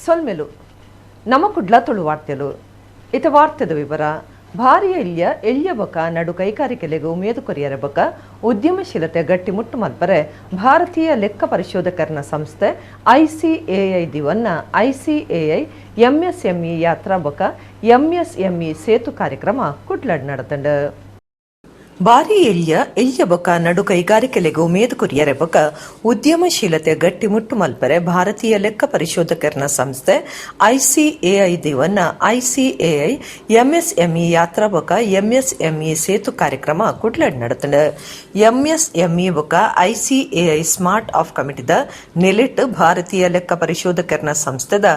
ಸೊಲ್ಮೆಲು ನಮ ಕುಡ್ಲ ತುಳು ವಾರ್ತೆಲು. ಇತ ವಾರ್ತೆದ ವಿವರ. ಭಾರಿ ಎಲ್ಯ ಎಲ್ಯ ಬೊಕ ನಡು ಕೈಗಾರಿಕೆಲೆಗ್ ಉಮೇದು ಕೊರಿಯರೆ ಬೊಕ ಉದ್ಯಮಶೀಲತೆ ಗಟ್ಟಿ ಮುಟ್ಟು ಮಲ್ಪರೆ ಭಾರತೀಯ ಲೆಕ್ಕ ಪರಿಶೋಧಕರ್ನ ಸಂಸ್ಥೆ ಐಸಿಎಐ ದಿವನ್ನ ಐಸಿಎಐ ಎಂಎಸ್ಎಂಇ ಯಾತ್ರಾ ಬೊಕ ಎಂಎಸ್ಎಂಇ ಸೇತು ಕಾರ್ಯಕ್ರಮ ಕುಡ್ಲಡ್ ನಡತಂಡ್. ಭಾರಿ ಎಲ್ಯ ಎಲ್ಯ ಬೊಕ ನಡು ಕೈಗಾರಿಕೆಲೆಗ್ ಉಮೇದು ಕೊರಿಯರೆ ಬೊಕ ಉದ್ಯಮಶೀಲತೆ ಗಟ್ಟಿ ಮುಟ್ಟು ಮಲ್ಪರೆ ಭಾರತೀಯ ಲೆಕ್ಕ ಪರಿಶೋಧಕರ್ನ ಸಂಸ್ಥೆ ಐಸಿಎಐ ದಿವನ್ನ ಐಸಿಎಐ ಎಂಎಸ್ಎಂಇ ಯಾತ್ರಾ ಬೊಕ ಎಂಎಸ್ಎಂಇ ಸೇತು ಕಾರ್ಯಕ್ರಮ ಕುಡ್ಲಡ್ ನಡತಂಡ್. ಎಂಎಸ್ಎಂಇ ಬೊಕ ಐಸಿಎಐ ಸ್ಮಾರ್ಟ್ ಆಫ್ ಕಮಿಟಿದ ನೆಲೆಟ್ ಭಾರತೀಯ ಲೆಕ್ಕ ಪರಿಶೋಧಕರ್ನ ಸಂಸ್ಥೆದ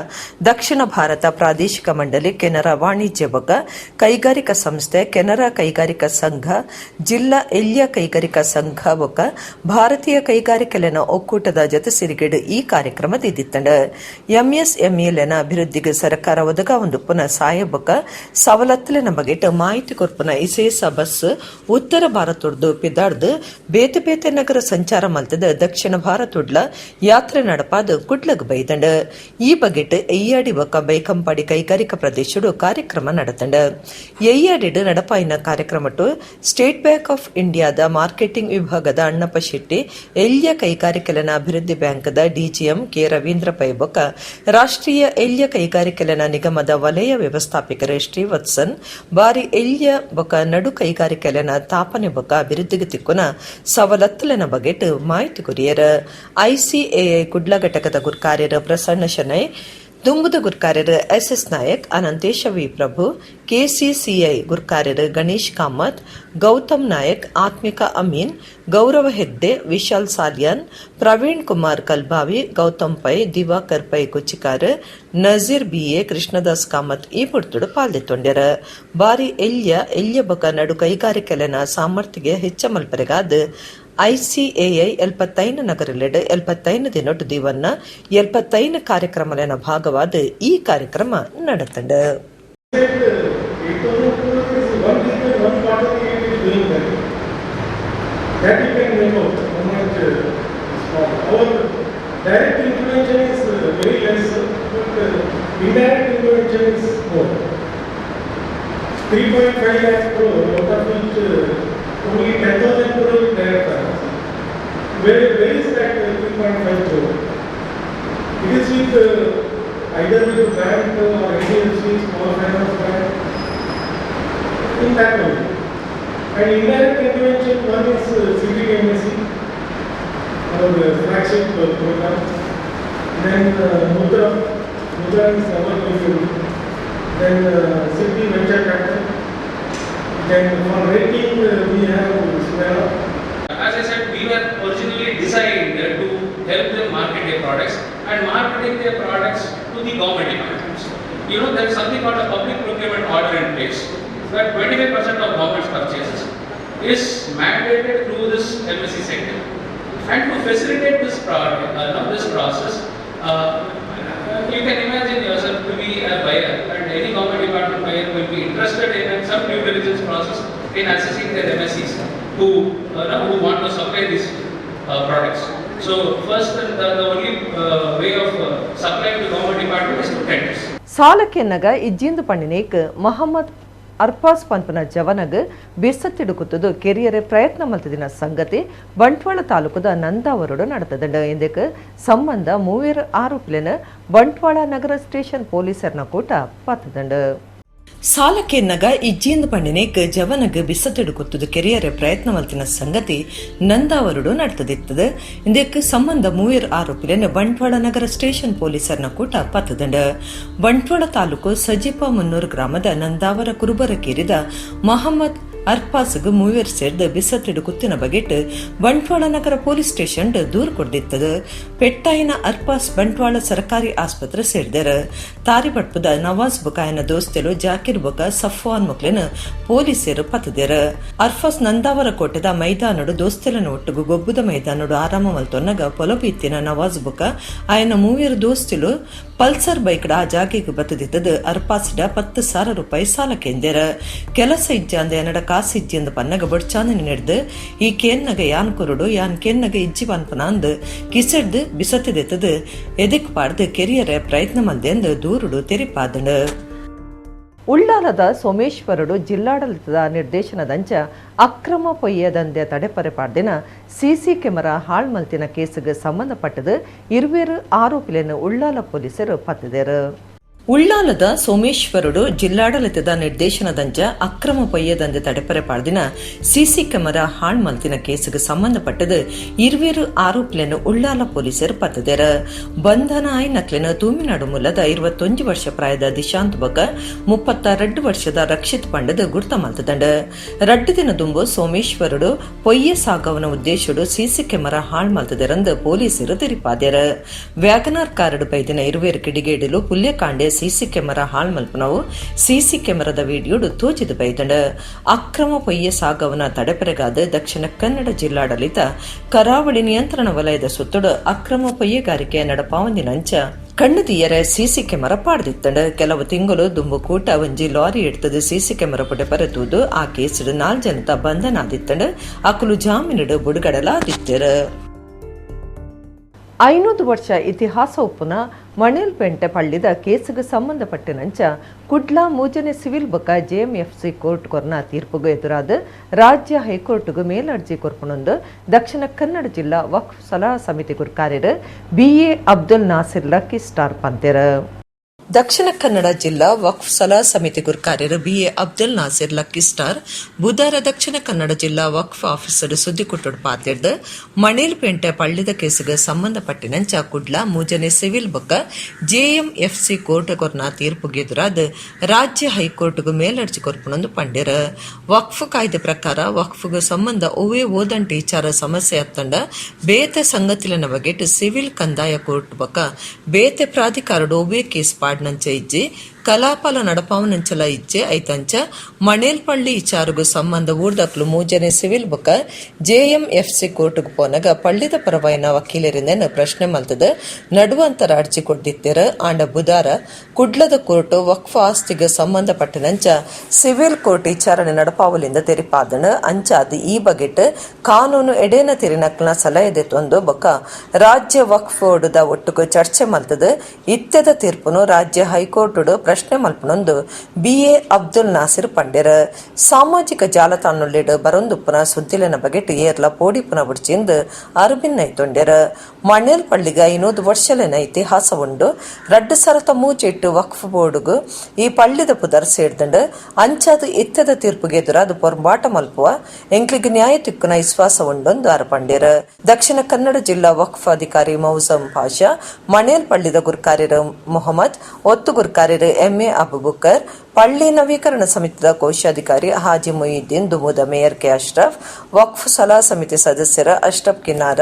ದಕ್ಷಿಣ ಭಾರತ ಪ್ರಾದೇಶಿಕ ಮಂಡಳಿ, ಕೆನರಾ ವಾಣಿಜ್ಯ ಬೊಕ ಕೈಗಾರಿಕಾ ಸಂಸ್ಥೆ, ಕೆನರಾ ಕೈಗಾರಿಕಾ ಸಂಘ, ಜಿಲ್ಲಾ ಎಲ್ಯ ಕೈಗಾರಿಕಾ ಸಂಘ ಬೊಕ ಭಾರತೀಯ ಕೈಗಾರಿಕೆಲೆನ ಒಕ್ಕೂಟದ ಜೊತೆ ಸಿರಿಗೆಡ್ ಈ ಕಾರ್ಯಕ್ರಮ ದಿದಿತ್ತಂಡ್. ಎಂಎಸ್ಎಂಇಲೆನ ಅಭಿವೃದ್ಧಿಗೆ ಸರ್ಕಾರ ಒದಗಾವೊಂದುಪ್ಪುನ ಸಾಯ ಬೊಕ ಸವಲತ್ತುಲೆನ ಬಗೆಟ್ ಮಾಹಿತಿ ಕೊರ್ಪುನ ಇಸೇಸ ಬಸ್ ಉತ್ತರ ಭಾರತೊಡ್ದು ಪಿದಾಡ್ದ್ ಬೇತೆ ಬೇತೆ ನಗರ ಸಂಚಾರ ಮಲ್ತದ ದಕ್ಷಿಣ ಭಾರತೊಡ್ಲ ಯಾತ್ರೆ ನಡಪಾದ್ ಕುಡ್ಲಗ್ ಬೈದಂಡ್. ಈ ಬಗೆಟ್ ಎಯ್ಯಾಡಿ ಬೊಕ ಬೈಕಂಪಾಡಿ ಕೈಗಾರಿಕಾ ಪ್ರದೇಶಡ್ ಕಾರ್ಯಕ್ರಮ ನಡತಂಡ್. ಎಯ್ಯಾಡಿಡ್ ನಡಪಾಯಿನ ಕಾರ್ಯಕ್ರಮಟ್ ಸ್ಟೇಟ್ ಬ್ಯಾಂಕ್ ಆಫ್ ಇಂಡಿಯಾದ ಮಾರ್ಕೆಟಿಂಗ್ ವಿಭಾಗದ ಅಣ್ಣಪ್ಪ ಶೆಟ್ಟಿ, ಎಲ್ಯ ಕೈಗಾರಿಕೆಲೆನ ಅಭಿವೃದ್ಧಿ ಬ್ಯಾಂಕ್ದ ಡಿಜಿಎಂ ಕೆ ರವೀಂದ್ರ ಪೈ ಬೊಕ ರಾಷ್ಟ್ರೀಯ ಎಲ್ಯ ಕೈಗಾರಿಕೆಲೆನ ನಿಗಮದ ವಲಯ ವ್ಯವಸ್ಥಾಪಕರು ಶ್ರೀವತ್ಸನ್ ಬಾರಿ ಎಲ್ಯ ಬೊಕ ನಡು ಕೈಗಾರಿಕೆಲೆನ ತಾಪನೆ ಬೊಕ ಅಭಿವೃದ್ಧಿಗೆ ತಿಕ್ಕುನ ಸವಲತ್ತುಲೆನ ಬಗೆಟ್ ಮಾಹಿತಿ ಕೊರಿಯರ್. ಐಸಿಎಐ ಕುಡ್ಲ ಘಟಕದ ಗುರ್ಕಾರ್ಯರು ಪ್ರಸನ್ನ ಶೆಣೈ, ದುಂಬುದ ಗುರ್ಕಾರ್ಯರು S S Nayak, Ananthesha V ಪ್ರಭು, ಕೆಸಿಸಿಐ ಗುರ್ಕಾರ್ಯರು ಗಣೇಶ್ ಕಾಮತ್, ಗೌತಮ್ ನಾಯಕ್, ಆತ್ಮಿಕಾ ಅಮೀನ್, ಗೌರವ ಹೆಗ್ಡೆ, ವಿಶಾಲ್ ಸಾಲಿಯಾನ್, ಪ್ರವೀಣ್ ಕುಮಾರ್ ಕಲ್ಬಾವಿ, ಗೌತಮ್ ಪೈ, ದಿವಾಕರ್ ಪೈ ಕುಚಿಕಾರ್, ನಜೀರ್ ಬಿಎ, ಕೃಷ್ಣದಾಸ್ ಕಾಮತ್ ಈ ಪೊರ್ತುಡು ಪಾಲ್ದೆತ್ತೊಂಡೆರ್. ಬಾರಿ ಎಲ್ಯ ಎಲ್ಯ ಬೊಕ ನಡು ಕೈಗಾರಿಕೆಲೆನ ಸಾಮರ್ಥ್ಯಗೆ ಹೆಚ್ಚ ಮಲ್ಪರೆಗಾದ್ ಐಸಿಎಐ 75 ನಗರಲೆಡ್ 75 ದಿನೊಟ್ಟು ದಿವನ್ನ 75 ಕಾರ್ಯಕ್ರಮಲೆನ ಭಾಗವಾದ ಈ ಕಾರ್ಯಕ್ರಮ ನಡತಂಡ್. 8,000 crore is one region, one part of the area is doing that. That you can make out how much small. Our direct intervention is very less, but indirect intervention is more. 3.5 lakh crore, out of which only 10,000 crore is direct finance. Where is that 3.5 crore? It is with either with the bank or NBFC, small finance bank, in that only. And indirect intervention, one is CGTMSE, our flagship program. Then Mudra, Mudra is our new. Then SIDBI Venture Capital. Then for rating, we have Smera. As I said, we were originally designed to help them market their products and marketing their products to the government departments. There is something called a public procurement order in place, where 25% of government's purchases is mandated through this MSE sector. And to facilitate this product, no, this process, you can imagine yourself to be a buyer, and any government department buyer will be interested in some due diligence process in assessing their MSEs who, no, who want to supply these products. So first, and the only way of supplying to government department is through tenders. ಸಾಲಕ್ಕೆನ್ನಗ ಇಜ್ಜಿಂದು ಪಣ್ಣಿನೇಕ್ Mohammed ಅರ್ಪಾಸ್ ಪನ್ಪುನ ಜವನಗ್ ಬಿರ್ಸತ್ತಿಡುಕುತ್ತದು ಕೆರಿಯರೆ ಪ್ರಯತ್ನ ಮಲ್ತದಿನ ಸಂಗತಿ ಬಂಟ್ವಾಳ ತಾಲೂಕುದ ನಂದಾವರುಡು ನಡೆತದಂಡ. ಇಂದಕ್ಕೆ ಸಂಬಂಧ ಮೂವೇರು ಆರೋಪಿಲೆನ ಬಂಟ್ವಾಳ ನಗರ station ಪೊಲೀಸರ್ನ ಕೂಟ ಪತ್ತದಂಡ. ಸಾಲಕ್ಕೆನ್ನಗ ಇಜ್ಜಿಂದು ಪಂಡಿನೇಕ್ ಜವನಗ್ ಬಿಸತ್ತಿಡು ಕೆರಿಯರೆ ಪ್ರಯತ್ನ ಮಲ್ತಿನ ಸಂಗತಿ ನಂದಾವರುಡು ನಡ್ತದಿತ್ತದ. ಇಂದಕ್ಕೆ ಸಂಬಂಧ ಮೂವೇರು ಆರೋಪಿಲೆನ್ ಬಂಟ್ವಾಳ ನಗರ ಸ್ಟೇಷನ್ ಪೊಲೀಸರ್ನ ಕೂಟ ಪತ್ತದಂಡ. ಬಂಟ್ವಾಳ ತಾಲೂಕು ಸಜಿಪ ಮುನ್ನೂರು ಗ್ರಾಮದ ನಂದಾವರ ಕುರುಬರ ಕೇರಿದ ಮೊಹಮ್ಮದ್ ಅರ್ಪಾಸ್ಗ್ ಮೂವೇರ್ ಸೇರ್ದು ಬಿಸತ್ತಿಡು ಕುತ್ತಿನ ಬಗೆಟ್ ಬಂಟ್ವಾಳ ನಗರ ಪೊಲೀಸ್ ಸ್ಟೇಷನ್ ದೂರು ಕೊಡ್ದಿತ್ತದ. ಪೆಟ್ಟಾಯಿನ ಅರ್ಪಾಸ್ ಬಂಟ್ವಾಳ ಸರ್ಕಾರಿ ಆಸ್ಪತ್ರೆ ಸೇರ್ದೆರ್. ತಾರಿಪಟ್ಪದ ನವಾಜ್ ಬೊಕಾಯನ ದೋಸ್ತೆಲು ಜಾಕಿರ್ ಬೊಕ ಸಫ್ವಾನ್ ಮೊಕ್ಲೆನ್ ಪೊಲೀಸರು ಪತ್ತದೆರ್. ಅರ್ಫಾಸ್ ನಂದಾವರ ಕೋಟೆದ ಮೈದಾನಡು ದೋಸ್ತೆಲನ ಒಟ್ಟುಗು ಗೊಬ್ಬುದ ಮೈದಾನಡು ಆರಾಮ ಮಲ್ತೊನ್ನಗ ಪೊಲಬು ಇತ್ತಿನ ನವಾಜ್ ಬೊಕ ಆಯನ ಮೂವೇರು ದೋಸ್ತಿಲು Pulsar ಬೈಕ್ಡ ಆ ಜಾಗೆಗ್ ಬತ್ತದಿತ್ತದು ಅರ್ಪಾಸಿಡ 10,000 ರೂಪಾಯಿ ಸಾಲ ಕೇಂದೇರ. ಕೆಲಸ ಇಜ್ಜಾಂದ ಎನ್ನಡ ಕಾಸು ಇಜ್ಜಿ ಪನ್ನಗ ಬೊಡ್ಚಾಂದಿನ ನೆಡ್ದು ಈ ಕೇನ್ನಗ ಯಾನ್ ಕೊರಡು ಯಾನ್ ಕೇನ್ನಗ ಇಜ್ಜಿ ಪನ್ಪನಾಂದು ಕಿಸೆಡ್ದು ಬಿಸತ್ತಿದೆತ್ತದು ಎದೆಕ್ ಪಾಡ್ದು ಕೆರಿಯರೆ ಪ್ರಯತ್ನ ಮಲ್ದೆಂದು ದೂರುಡು ತೆರಿಪಾದಂಡು. ಉಳ್ಳಾಲದ ಸೋಮೇಶ್ವರಡು ಜಿಲ್ಲಾಡಳಿತದ ನಿರ್ದೇಶನದಂಚ ಅಕ್ರಮ ಪೊಯ್ಯ ದಂಧೆ ತಡೆಪರೆ ಪಾಡ್ದಿನ ಸಿಸಿ ಕೆಮರಾ ಹಾಳ್ಮಲ್ತಿನ ಕೇಸುಗೆ ಸಂಬಂಧಪಟ್ಟದು ಇರುವೇರು ಆರೋಪಿಗಳನ್ನು ಉಳ್ಳಾಲ ಪೊಲೀಸರು ಪತ್ತಿದರು. ಉಳ್ಳಾಲದ ಸೋಮೇಶ್ವರಡು ಜಿಲ್ಲಾಡಳಿತದ ನಿರ್ದೇಶನದಂಚ ಅಕ್ರಮ ಪೊಯ್ಯ ದಂಧೆ ತಡೆಪರೆ ಪಾಡ್ದಿನ ಸಿಸಿ ಕೆಮರಾ ಹಾಳ್ಮಲ್ತಿನ ಕೇಸುಗೆ ಸಂಬಂಧಪಟ್ಟದು ಇರುವೇರು ಆರೋಪಿಗಳನ್ನು ಉಳ್ಳಾಲ ಪೊಲೀಸರು ಪತ್ತಿದರು. ಬಂಧನ ಆಯ್ನಕ್ಲೆನ ತೂಮಿನಾಡು ಮೂಲದ 21 ವರ್ಷ ಪ್ರಾಯದ ದಿಶಾಂತ್ ಬೊಕ 32 ವರ್ಷದ ರಕ್ಷಿತ್ ಪಂಡದ ಗುರ್ತ ಮಲ್ತದಂಡ. ರಡ್ಡು ದಿನ ದುಂಬು ಸೋಮೇಶ್ವರಡು ಪೊಯ್ಯ ಸಾಗವನ ಉದ್ದೇಶಡು ಸಿಸಿ ಕೆಮರಾ ಹಾಳ್ ಮಲ್ತದರಂದು ಪೊಲೀಸರು ತೆರಿಪಾದ್ಯರು. ವ್ಯಾಗನಾರ್ ಕಾರಡು ಬೈದಿನ ಇರುವೇರು ಕಿಡಿಗೇಡಿಲು ಪುಲ್ಯಕಾಂಡೆ ಸಿಸಿ ಕೆಮರಾ ಹಾಳ್ ಮಲ್ಪನವು ಸಿಸಿ ಕೆಮರಾದ ವಿಡಿಯೋಡು ತೋಜಿದು ಬೈದಂಡ. ಅಕ್ರಮ ಪೊಯ್ಯ ಸಾಗವನ ತಡೆಪರೆಗಾದ ದಕ್ಷಿಣ ಕನ್ನಡ ಜಿಲ್ಲಾಡಳಿತ ಕರಾವಳಿ ನಿಯಂತ್ರಣ ವಲಯದ ಸುತ್ತಡು ಅಕ್ರಮ ಪೊಯ್ಯಗಾರಿಕೆ ನಡಪಾವಂದಿನಂಚ ಕಣ್ಣು ತೀಯರೆ ಸಿಸಿ ಕೆಮರಾ ಪಾಡ್ದಿತ್ತಂಡ. ಕೆಲವು ತಿಂಗಳು ದುಂಬು ಕೂಟ ಒಂಜಿ ಲಾರಿ ಎಡ್ತದು ಸಿಸಿ ಕೆಮರಾ ಪುಟೆ ಪರತೂದು ಆ ಕೇಸುಡು 4 ಜನತ ಬಂಧನ ಆದಿತ್ತಂಡ. ಅಕುಲು ಜಾಮೀನುಡು ಬುಡುಗಡಲಾದಿತ್ತರು. 500 ವರ್ಷ ಇತಿಹಾಸ ಉಪ್ಪುನ ಮಣೇಲ್ ಪೇಂಟೆ ಪಳ್ಳಿದ ಕೇಸುಗೆ ಸಂಬಂಧಪಟ್ಟಿನಂಚ ಕುಡ್ಲಾ ಮೂಜನೆ ಸಿವಿಲ್ ಬೊಕ ಜೆಎಂಎಫ್ಸಿ ಕೋರ್ಟ್ ಕೊರ್ನ ತೀರ್ಪುಗು ಎದುರಾದ ರಾಜ್ಯ ಹೈಕೋರ್ಟ್ಗೂ ಮೇಲರ್ಜಿ ಕೊರ್ಪುನೊಂದು ದಕ್ಷಿಣ ಕನ್ನಡ ಜಿಲ್ಲಾ ವಕ್ಫ್ ಸಲಹಾ ಸಮಿತಿ ಗುರ್ಕಾರ್ಯರು ಬಿಎ ಅಬ್ದುಲ್ ನಾಸಿರ್ ಲಕ್ಕಿ ಸ್ಟಾರ್ ಪಂತೆರು. ದಕ್ಷಿಣ ಕನ್ನಡ ಜಿಲ್ಲಾ ವಕ್ಫ್ ಸಲಹಾ ಸಮಿತಿ ಗುರ್ಕಾರ್ಯರು BA Abdul Nasir lucky star ಬುಧಾರ Dakshina Kannada ಜಿಲ್ಲಾ ವಕ್ಫ್ ಆಫೀಸರ್ ಸುದ್ದಿ ಕೊಟ್ಟುಡು ಪಾತಿರ್ದು ಮಣೇಲ್ಪೇಂಟೆ ಪಳ್ಳಿದ ಕೇಸುಗೆ ಸಂಬಂಧಪಟ್ಟಿನಂಚ ಕುಡ್ಲ ಮೂಜನೆ ಸಿವಿಲ್ ಬೊಕ್ಕ ಜೆಎಂಎಫ್ಸಿ ಕೋರ್ಟ್ ಕೊರ್ನ ತೀರ್ಪುಗೆ ಎದುರಾದ ರಾಜ್ಯ ಹೈಕೋರ್ಟ್ಗೂ ಮೇಲರ್ಜಿ ಕೊರ್ಪುನೊಂದು ಪಂಡ್ಯರು. ವಕ್ಫ್ ಕಾಯ್ದೆ ಪ್ರಕಾರ ವಕ್ಫ್ಗೆ ಸಂಬಂಧ ಒವ್ವೇ ಓದಂಟ ವಿಚಾರ ಸಮಸ್ಯೆ ಅತ್ತಂಡ ಬೇತೆ ಸಂಗತಿಲನ ಬಗೆಟ್ ಸಿವಿಲ್ ಕಂದಾಯ ಕೋರ್ಟ್ ಬೊಕ್ಕ ಬೇತೆ ಪ್ರಾಧಿಕಾರಡು ಒವ್ವೇ ಕೇಸ್ ಪಾಡ್ನಂಚ ಇಜ್ಜಿ ಕಲಾಪಲ ನಡಪಾವನಂಚಲ ಇಜ್ಜೆ. ಐತಂಚ ಮಣೇಲ್ಪಳ್ಳಿ ವಿಚಾರಗು ಸಂಬಂಧ ಊರ್ದಕ್ಲು ಮೂಜನೆ ಸಿವಿಲ್ ಬೊಕ್ಕ ಜೆಎಂಎಫ್ಸಿ ಕೋರ್ಟ್ಗ್ ಪೋನಗ ಪಳ್ಳಿದ ಪರವಾಯಿನ ವಕೀಲರಿಂದ ಪ್ರಶ್ನೆ ಮಲ್ತದ ನಡುವಂತರ ಅರ್ಜಿ ಕೊಡ್ದಿತ್ತೆರ. ಆಂಡ ಬುಧಾರ ಕುಡ್ಲದ ಕೋರ್ಟ್ ವಕ್ಫ್ ಆಸ್ತಿಗೆ ಸಂಬಂಧಪಟ್ಟನಂಚ ಸಿವಿಲ್ ಕೋರ್ಟ್ ವಿಚಾರಣೆ ನಡಪಾವಲಿಂದ ತೆರಿಪಾದಣ. ಅಂಚಾದ ಈ ಬಗೆಟ್ ಕಾನೂನು ಎಡೇನ ತಿರಿನಕ್ಲ ಸಲಹೆ ದೆತ್ತೊಂದು ಬೊಕ್ಕ ರಾಜ್ಯ ವಕ್ಫ್ ಬೋರ್ಡ್ದ ಒಟ್ಟುಗು ಚರ್ಚೆ ಮಲ್ತದ ಇತ್ತೆದ ತೀರ್ಪುನು ರಾಜ್ಯ ಹೈಕೋರ್ಟ್ ಪ್ರಶ್ನೆ ಮಲ್ಪನೊಂದು ಬಿಎ ಅಬ್ದುಲ್ ನಾಸಿರ್ ಪಂಡೆರ್. ಸಾಮಾಜಿಕ ಜಾಲತಾಣೊಳ್ಳಿಡ್ ಬರೊಂದುಪ್ಪುನ ಸುದ್ದಿಲೆನ ಬಗೆಟ್ ಏರ್ಲ ಪೋಡಿಪುನ ಬುಡ್ಚಿಂದು ಅರಬಿನ್ ನೈತೊಂಡೆರ್. ಮಣೇಲ್ ಪಳ್ಳಿಗ 500 ವರ್ಷಲೆನ ಇತಿಹಾಸ ಉಂಡು. 2003 ವಕ್ಫ್ ಬೋರ್ಡ್ಗ್ ಈ ಪಳ್ಳಿದ ಪುದರ್ ಸೇರ್ದಂಡು. ಅಂಚಾದ ಇತ್ತೆದ ತೀರ್ಪುಗೆ ಎದುರಾದ ಪೊರ್ಂಬಾಟ ಮಲ್ಪುವ, ಎಂಕ್ಲಿಗ್ ನ್ಯಾಯ ತಿಕ್ಕುನ ವಿಶ್ವಾಸ ಉಂಡೊಂದು ಆರ್ ಪಂಡೆರ್. ದಕ್ಷಿಣ ಕನ್ನಡ ಜಿಲ್ಲಾ ವಕ್ಫ್ ಅಧಿಕಾರಿ ಮೌಸಂ ಪಾಷಾ, ಮಣೇಲ್ ಪಳ್ಳಿದ ಗುರ್ಕಾರ್ಯರು ಮೊಹಮ್ಮದ್, ಒತ್ತು ಗುರ್ಕಾರ್ಯರು ಎಂಎ ಅಬುಬಕರ್, ಪಳ್ಳಿ ನವೀಕರಣ ಸಮಿತಿದ ಕೋಶಾಧಿಕಾರಿ ಹಾಜಿ ಮೊಯಿದ್ದೀನ್, ದುಮುದ ಮೇಯರ್ ಕೆ ಅಶ್ರಫ್, ವಕ್ಫ್ ಸಲಹಾ ಸಮಿತಿ ಸದಸ್ಯರ ಅಶ್ರಫ್ ಕಿನಾರ,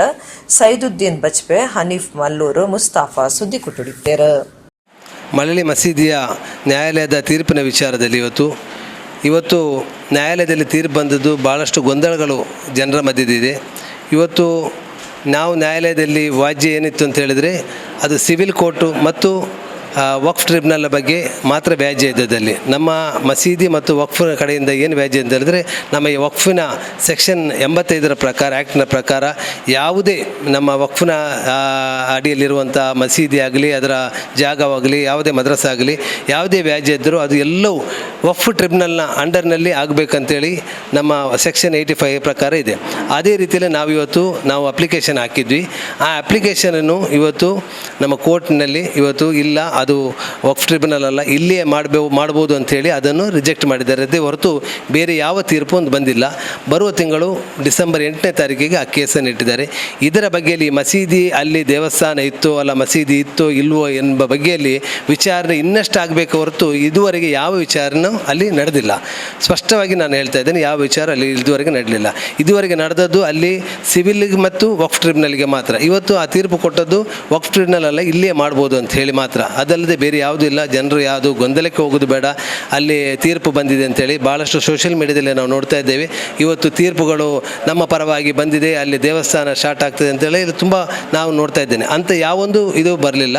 ಸೈದುದ್ದೀನ್ ಬಚ್ಪೆ, ಹನೀಫ್ ಮಲ್ಲೂರು, ಮುಸ್ತಾಫಾ ಸುದ್ದಿ ಕುಟುಡಿತ್ತೇರು. ಮಳಲಿ ಮಸೀದಿಯ ನ್ಯಾಯಾಲಯದ ತೀರ್ಪಿನ ವಿಚಾರದಲ್ಲಿ ಇವತ್ತು ಇವತ್ತು ನ್ಯಾಯಾಲಯದಲ್ಲಿ ತೀರ್ಪು ಬಂದದ್ದು ಭಾಳಷ್ಟು ಗೊಂದಲಗಳು ಜನರ ಮಧ್ಯದಿದೆ. ಇವತ್ತು ನಾವು ನ್ಯಾಯಾಲಯದಲ್ಲಿ ವಾಜ್ಯ ಏನಿತ್ತು ಅಂತ ಹೇಳಿದರೆ, ಅದು ಸಿವಿಲ್ ಕೋರ್ಟು ಮತ್ತು ವಕ್ಫ್ ಟ್ರಿಬ್ಯುನಲ್ ಬಗ್ಗೆ ಮಾತ್ರ ವ್ಯಾಜ್ಯ ಇದ್ದದಲ್ಲಿ. ನಮ್ಮ ಮಸೀದಿ ಮತ್ತು ವಕ್ಫ್ ಕಡೆಯಿಂದ ಏನು ವ್ಯಾಜ್ಯ ಅಂತ ಹೇಳಿದರೆ, ನಮ್ಮ ಈ ವಕ್ಫಿನ ಸೆಕ್ಷನ್ 85ರ ಪ್ರಕಾರ, ಆ್ಯಕ್ಟ್ನ ಪ್ರಕಾರ ಯಾವುದೇ ನಮ್ಮ ವಕ್ಫಿನ ಅಡಿಯಲ್ಲಿರುವಂಥ ಮಸೀದಿ ಆಗಲಿ, ಅದರ ಜಾಗವಾಗಲಿ, ಯಾವುದೇ ಮದ್ರಸ ಆಗಲಿ, ಯಾವುದೇ ವ್ಯಾಜ್ಯ ಇದ್ದರೂ ಅದು ಎಲ್ಲವೂ ವಕ್ಫ್ ಟ್ರಿಬ್ಯುನಲ್ನ ಅಂಡರ್ನಲ್ಲಿ ಆಗಬೇಕಂತೇಳಿ ನಮ್ಮ ಸೆಕ್ಷನ್ 85 ಪ್ರಕಾರ ಇದೆ. ಅದೇ ರೀತಿಯಲ್ಲಿ ನಾವು ಇವತ್ತು ನಾವು ಅಪ್ಲಿಕೇಶನ್ ಹಾಕಿದ್ವಿ. ಆ ಅಪ್ಲಿಕೇಶನನ್ನು ಇವತ್ತು ನಮ್ಮ ಕೋರ್ಟ್ನಲ್ಲಿ ಇವತ್ತು ಇಲ್ಲ, ಅದು ವಕ್ಫ್ ಟ್ರಿಬ್ಯುನಲ್ ಅಲ್ಲ, ಇಲ್ಲಿಯೇ ಮಾಡ್ಬೋದು ಅಂಥೇಳಿ ಅದನ್ನು ರಿಜೆಕ್ಟ್ ಮಾಡಿದ್ದಾರೆ. ಅದೇ ಹೊರತು ಬೇರೆ ಯಾವ ತೀರ್ಪು ಒಂದು ಬಂದಿಲ್ಲ. ಬರುವ ತಿಂಗಳು ಡಿಸೆಂಬರ್ 8ನೇ ತಾರೀಕಿಗೆ ಆ ಕೇಸನ್ನು ಇಟ್ಟಿದ್ದಾರೆ. ಇದರ ಬಗ್ಗೆಯಲ್ಲಿ ಮಸೀದಿ ಅಲ್ಲಿ ದೇವಸ್ಥಾನ ಇತ್ತು ಅಲ್ಲ, ಮಸೀದಿ ಇತ್ತೋ ಇಲ್ವೋ ಎಂಬ ಬಗ್ಗೆಯಲ್ಲಿ ವಿಚಾರಣೆ ಇನ್ನಷ್ಟು ಆಗಬೇಕು ಹೊರತು ಇದುವರೆಗೆ ಯಾವ ವಿಚಾರಣೆ ಅಲ್ಲಿ ನಡೆದಿಲ್ಲ. ಸ್ಪಷ್ಟವಾಗಿ ನಾನು ಹೇಳ್ತಾ ಇದ್ದೇನೆ, ಯಾವ ವಿಚಾರ ಅಲ್ಲಿ ಇದುವರೆಗೆ ನಡೆಯಲಿಲ್ಲ. ಇದುವರೆಗೆ ನಡೆದದ್ದು ಅಲ್ಲಿ ಸಿವಿಲ್ಗೆ ಮತ್ತು ವಕ್ಫ್ ಟ್ರಿಬ್ಯುನಲ್ಗೆ ಮಾತ್ರ. ಇವತ್ತು ಆ ತೀರ್ಪು ಕೊಟ್ಟದ್ದು ವಕ್ಫ್ ಟ್ರಿಬ್ಯುನಲ್ ಅಲ್ಲ, ಇಲ್ಲಿಯೇ ಮಾಡ್ಬೋದು ಅಂತ ಹೇಳಿ ಮಾತ್ರ. ಅದಲ್ಲದೆ ಅದಲ್ಲದೆ ಬೇರೆ ಯಾವುದೂ ಇಲ್ಲ. ಜನರು ಯಾವುದು ಗೊಂದಲಕ್ಕೆ ಹೋಗೋದು ಬೇಡ. ಅಲ್ಲಿ ತೀರ್ಪು ಬಂದಿದೆ ಅಂತೇಳಿ ಭಾಳಷ್ಟು ಸೋಷಿಯಲ್ ಮೀಡಿಯಾದಲ್ಲಿ ನಾವು ನೋಡ್ತಾ ಇದ್ದೇವೆ. ಇವತ್ತು ತೀರ್ಪುಗಳು ನಮ್ಮ ಪರವಾಗಿ ಬಂದಿದೆ, ಅಲ್ಲಿ ದೇವಸ್ಥಾನ ಸ್ಟಾರ್ಟ್ ಆಗ್ತದೆ ಅಂತೇಳಿ ಇದು ತುಂಬ ನಾವು ನೋಡ್ತಾ ಇದ್ದೇನೆ. ಅಂತ ಯಾವೊಂದು ಇದು ಬರಲಿಲ್ಲ.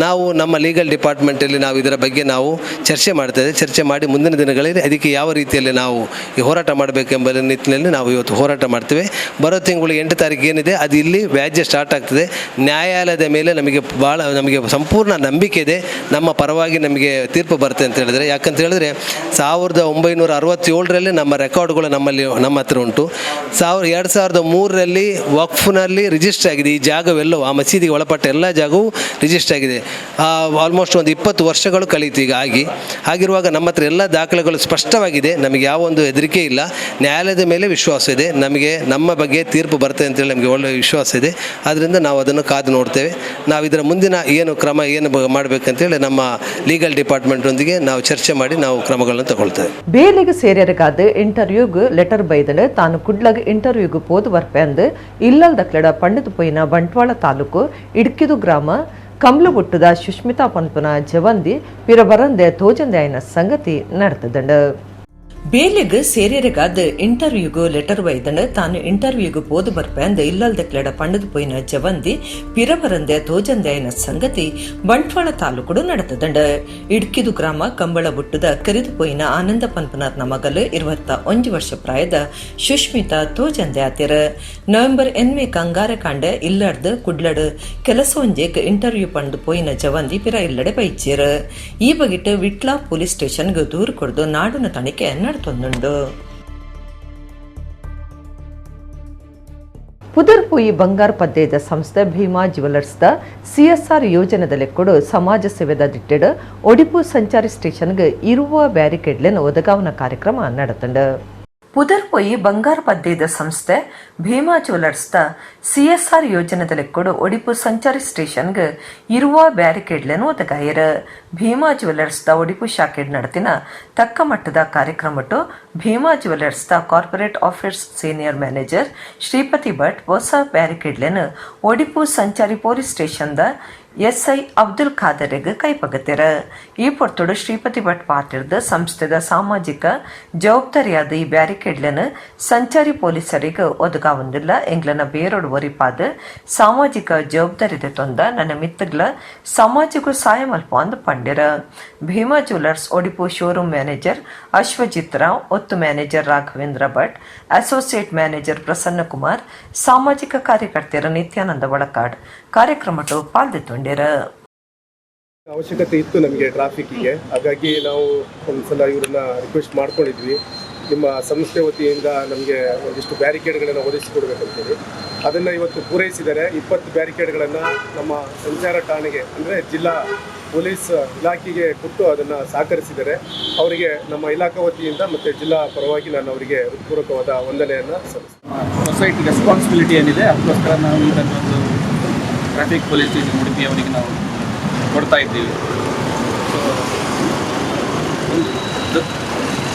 ನಾವು ನಮ್ಮ ಲೀಗಲ್ ಡಿಪಾರ್ಟ್ಮೆಂಟಲ್ಲಿ ನಾವು ಇದರ ಬಗ್ಗೆ ನಾವು ಚರ್ಚೆ ಮಾಡ್ತಾ ಇದ್ದೇವೆ. ಚರ್ಚೆ ಮಾಡಿ ಮುಂದಿನ ದಿನಗಳಲ್ಲಿ ಅದಕ್ಕೆ ಯಾವ ರೀತಿಯಲ್ಲಿ ನಾವು ಈ ಹೋರಾಟ ಮಾಡಬೇಕೆಂಬ ನಿಟ್ಟಿನಲ್ಲಿ ನಾವು ಇವತ್ತು ಹೋರಾಟ ಮಾಡ್ತೇವೆ. ಬರೋ ತಿಂಗಳು 8 ತಾರೀಕು ಏನಿದೆ ಅದು ಇಲ್ಲಿ ವ್ಯಾಜ್ಯ ಸ್ಟಾರ್ಟ್ ಆಗ್ತದೆ. ನ್ಯಾಯಾಲಯದ ಮೇಲೆ ನಮಗೆ ಭಾಳ ನಮಗೆ ಸಂಪೂರ್ಣ ನಂಬಿಕೆ ಇದೆ. ನಮ್ಮ ಪರವಾಗಿ ನಮಗೆ ತೀರ್ಪು ಬರುತ್ತೆ ಅಂತ ಹೇಳಿದರೆ, ಯಾಕಂತ ಹೇಳಿದ್ರೆ 1967ರಲ್ಲಿ ನಮ್ಮ ರೆಕಾರ್ಡ್ಗಳು ನಮ್ಮಲ್ಲಿ ನಮ್ಮ ಹತ್ರ ಉಂಟು. 2003ರಲ್ಲಿ ವಕ್ಫ್ನಲ್ಲಿ ರಿಜಿಸ್ಟರ್ ಆಗಿದೆ ಈ ಜಾಗವೆಲ್ಲವೂ. ಆ ಮಸೀದಿಗೆ ಒಳಪಟ್ಟ ಎಲ್ಲ ಜಾಗವೂ ರಿಜಿಸ್ಟರ್ ಆಗಿದೆ. ಆಲ್ಮೋಸ್ಟ್ ಒಂದು 20 ವರ್ಷಗಳು ಕಳೀತು ಈಗ ಆಗಿ. ಹಾಗಿರುವಾಗ ನಮ್ಮ ಹತ್ರ ಎಲ್ಲ ದಾಖಲೆಗಳು ಸ್ಪಷ್ಟವಾಗಿದೆ. ನಮಗೆ ಯಾವ ಒಂದು ಹೆದರಿಕೆ ಇಲ್ಲ. ನ್ಯಾಯಾಲಯದ ಮೇಲೆ ವಿಶ್ವಾಸ ಇದೆ ನಮಗೆ. ನಮ್ಮ ಬಗ್ಗೆ ತೀರ್ಪು ಬರ್ತದೆ ಅಂತೇಳಿ ನಮಗೆ ಒಳ್ಳೆಯ ವಿಶ್ವಾಸ ಇದೆ. ಆದ್ದರಿಂದ ನಾವು ಅದನ್ನು ಕಾದು ನೋಡ್ತೇವೆ. ನಾವು ಇದರ ಮುಂದಿನ ಏನು ಕ್ರಮ ಏನು ಮಾಡಬೇಕಂತೇಳಿ ನಮ್ಮ ಲೀಗಲ್ ಡಿಪಾರ್ಟ್ಮೆಂಟೊಂದಿಗೆ ನಾವು ಚರ್ಚೆ ಮಾಡಿ ನಾವು ಕ್ರಮಗಳನ್ನು ತಗೊಳ್ತೇವೆ. ಬೇಲೆಗ್ ಸೇರ್ಯರೆಗಾದ್ ಇಂಟರ್ವ್ಯೂಗ್ ಲೆಟರ್ ಬೈದನು, ತಾನು ಕುಡ್ಲಗ್ ಇಂಟರ್ವ್ಯೂಗ್ ಪೋದು ಬರ್ಪೆ ಅಂದ್ ಇಲ್ಲಲ್ ದಕ್ಲೆಡ ಪಂಡದು ಪೋಯಿನ ಬಂಟ್ವಾಳ ತಾಲೂಕು ಇಡ್ಕಿದು ಗ್ರಾಮ ಕಮ್ಲುಬುಟ್ಟುದ ಸುಷ್ಮಿತಾ ಪನ್ಪುನ ಜವಂದಿ ಪಿರ ಬರಂದೆ ತೋಜಂದೆ ಆಯ್ನ ಸಂಗತಿ ನಡತದಂಡ. ಬೇಲೆಗ್ ಸೇರ್ಯರೆಗಾದ್ ಇಂಟರ್ವ್ಯೂಗ್ ಲೆಟರ್ ಬೈದನು, ತಾನು ಇಂಟರ್ವ್ಯೂಗ್ ಪೋದು ಬರ್ಪೆ ಅಂದ್ ಇಲ್ಲಲ್ ದಕ್ಲೆಡ ಪಂಡದು ಪೋಯಿನ ಜವಂದಿ ಪಿರ ಬರಂದೆ ತೋಜಂದೆ ಆಯ್ನ ಸಂಗತಿ ಬಂಟ್ವಾಳ ತಾಲೂಕುಡು ನಡತದಂಡ. ಇಡ್ಕಿದು ಗ್ರಾಮ ಕಂಬಳಬುಟ್ಟುದ ಕರಿದು ಪೋಯಿನ ಆನಂದ ಪನ್ಪುನಾರ್ನ ಮಗಲು 21 ವರ್ಷ ಪ್ರಾಯದ ಸುಷ್ಮಿತಾ ತೋಜಂದೆ ಆತಿರ. ನವೆಂಬರ್ ಎನ್ಮೆ ಕಂಗಾರೆ ಕಾಂಡೆ ಇಲ್ಲಡ್ದು ಕುಡ್ಲಡು ಕೆಲಸ ಒಂಜೇಕ್ ಇಂಟರ್ವ್ಯೂ ಪಂಡು ಪೋಯಿನ ಜವಂದಿ ಪಿರ ಇಲ್ಲಡೆ ಬೈಚೇರ್. ಈ ಬಗಿಟ್ಟು ವಿಟ್ಲಾ ಪೊಲೀಸ್ ಸ್ಟೇಷನ್ಗೆ ದೂರು ಕೊಡ್ದು ನಾಡುನ ತನಿಖೆ ನಡ್ತೊಂದುಂಡು. ಪುದರ್ಪುಯಿ ಬಂಗಾರ ಪದ್ದೇದ ಸಂಸ್ಥೆ ಭೀಮಾ ಜ್ಯುವೆಲರ್ಸ್ದ ಸಿಎಸ್ಆರ್ ಯೋಜನೆದ ಲೆಕ್ಕಡು ಸಮಾಜ ಸೇವೆದ ದಿಟ್ಟೆಡ್ ಒಡಿಪು ಸಂಚಾರಿ ಸ್ಟೇಷನ್ಗೆ ಇರುವ ಬ್ಯಾರಿಕೇಡ್ಲೆನ್ ಒದಗಾವನ ಕಾರ್ಯಕ್ರಮ ನಡೆತಂಡು. ಪುದರ್ಪೊಯಿ ಬಂಗಾರ ಪದ್ದೇದ ಸಂಸ್ಥೆ ಭೀಮಾ ಜ್ಯುವೆಲರ್ಸ್ದ ಸಿಎಸ್ಆರ್ ಯೋಜನೆದ ಲೆಕ್ಕಡು ಒಡಿಪು ಸಂಚಾರಿ ಸ್ಟೇಷನ್ಗೆ ಇರುವ ಬ್ಯಾರಿಕೇಡ್ಲೆನ್ ಒದಗಾಯರ್. ಭೀಮಾ ಜ್ಯುವೆಲರ್ಸ್ದ ಒಡಿಪು ಶಾಖೆಡ್ ನಡೆತಿನ ತಕ್ಕ ಮಟ್ಟದ ಕಾರ್ಯಕ್ರಮಟ್ಟು Bhima ಜ್ಯುವೆಲರ್ಸ್ದ corporate office senior manager Sripathi Bhat ಹೊಸ ಬ್ಯಾರಿಕೇಡ್ಲೆನ್ ಒಡಿಪು ಸಂಚಾರಿ ಪೊಲೀಸ್ ಸ್ಟೇಷನ್ದ ಎಸ್ಐ ಅಬ್ದುಲ್ ಖಾದರ್ಗ್ ಕೈಪಗತ್ತಿರ. ಈ ಪೊರ್ತುಡು ಶ್ರೀಪತಿ ಭಟ್ ಪಾತಿರ್ದ, ಸಂಸ್ಥೆದ ಸಾಮಾಜಿಕ ಜವಾಬ್ದಾರಿಯಾದ ಈ ಬ್ಯಾರಿಕೇಡ್ಲೆನ್ ಸಂಚಾರಿ ಪೊಲೀಸರಿಗೆ ಒದಗಾವಂದಿಲ್ಲ. ಎಂಗ್ಲನ ಬೇರೋಡು ಒರಿಪಾದ ಸಾಮಾಜಿಕ ಜವಾಬ್ದಾರಿ ತೊಂದ ನನ್ನ ಮಿತ್ತಗ್ಲ ಸಮಾಜಕ್ಕೂ ಸಹಾಯ ಮಲ್ಪ ಅಂದ್ ಪಂಡಿರ. Bhima jewellers Odipu showroom manager Ashwajit Rao, ಒತ್ತು manager Raghavendra Bhat, associate manager Prasanna Kumar, ಸಾಮಾಜಿಕ ಕಾರ್ಯಕರ್ತೆಯರ ನಿತ್ಯಾನಂದ ಒಳಕಾಡ್ ಕಾರ್ಯಕ್ರಮಟ್ಟು ಪಾಲ್ದೆತ್ತೊಂಡಿರ. ಅವಶ್ಯಕತೆ ಇತ್ತು ನಮಗೆ ಟ್ರಾಫಿಕ್ಕಿಗೆ. ಹಾಗಾಗಿ ನಾವು ಒಂದ್ಸಲ ಇವರನ್ನ ರಿಕ್ವೆಸ್ಟ್ ಮಾಡ್ಕೊಂಡಿದ್ವಿ, ನಿಮ್ಮ ಸಂಸ್ಥೆ ವತಿಯಿಂದ ನಮಗೆ ಒಂದಿಷ್ಟು ಬ್ಯಾರಿಕೇಡ್ಗಳನ್ನು ಒದಗಿಸಿಕೊಡ್ಬೇಕಂತೇಳಿ. ಅದನ್ನು ಇವತ್ತು ಪೂರೈಸಿದ್ದಾರೆ. 20 ಬ್ಯಾರಿಕೇಡ್ಗಳನ್ನು ನಮ್ಮ ಸಂಚಾರ ಠಾಣೆಗೆ, ಅಂದರೆ ಜಿಲ್ಲಾ ಪೊಲೀಸ್ ಇಲಾಖೆಗೆ ಕೊಟ್ಟು ಅದನ್ನು ಸಹಕರಿಸಿದ್ದಾರೆ. ಅವರಿಗೆ ನಮ್ಮ ಇಲಾಖಾ ವತಿಯಿಂದ ಮತ್ತು ಜಿಲ್ಲಾ ಪರವಾಗಿ ನಾನು ಅವರಿಗೆ ಹೃತ್ಪೂರ್ವಕವಾದ ವಂದನೆಯನ್ನು ಸಲ್ಲಿಸ್ತೇನೆ. ಸೊಸೈಟಿ ರೆಸ್ಪಾನ್ಸಿಬಿಲಿಟಿ ಏನಿದೆ, ಅದಕ್ಕೋಸ್ಕರ ನಾವು ಇದನ್ನು ಒಂದು traffic police station Udupi ಅವರಿಗೆ ನಾವು ಕೊಡ್ತಾ ಇದ್ದೀವಿ. ಸೊ ಒಂದು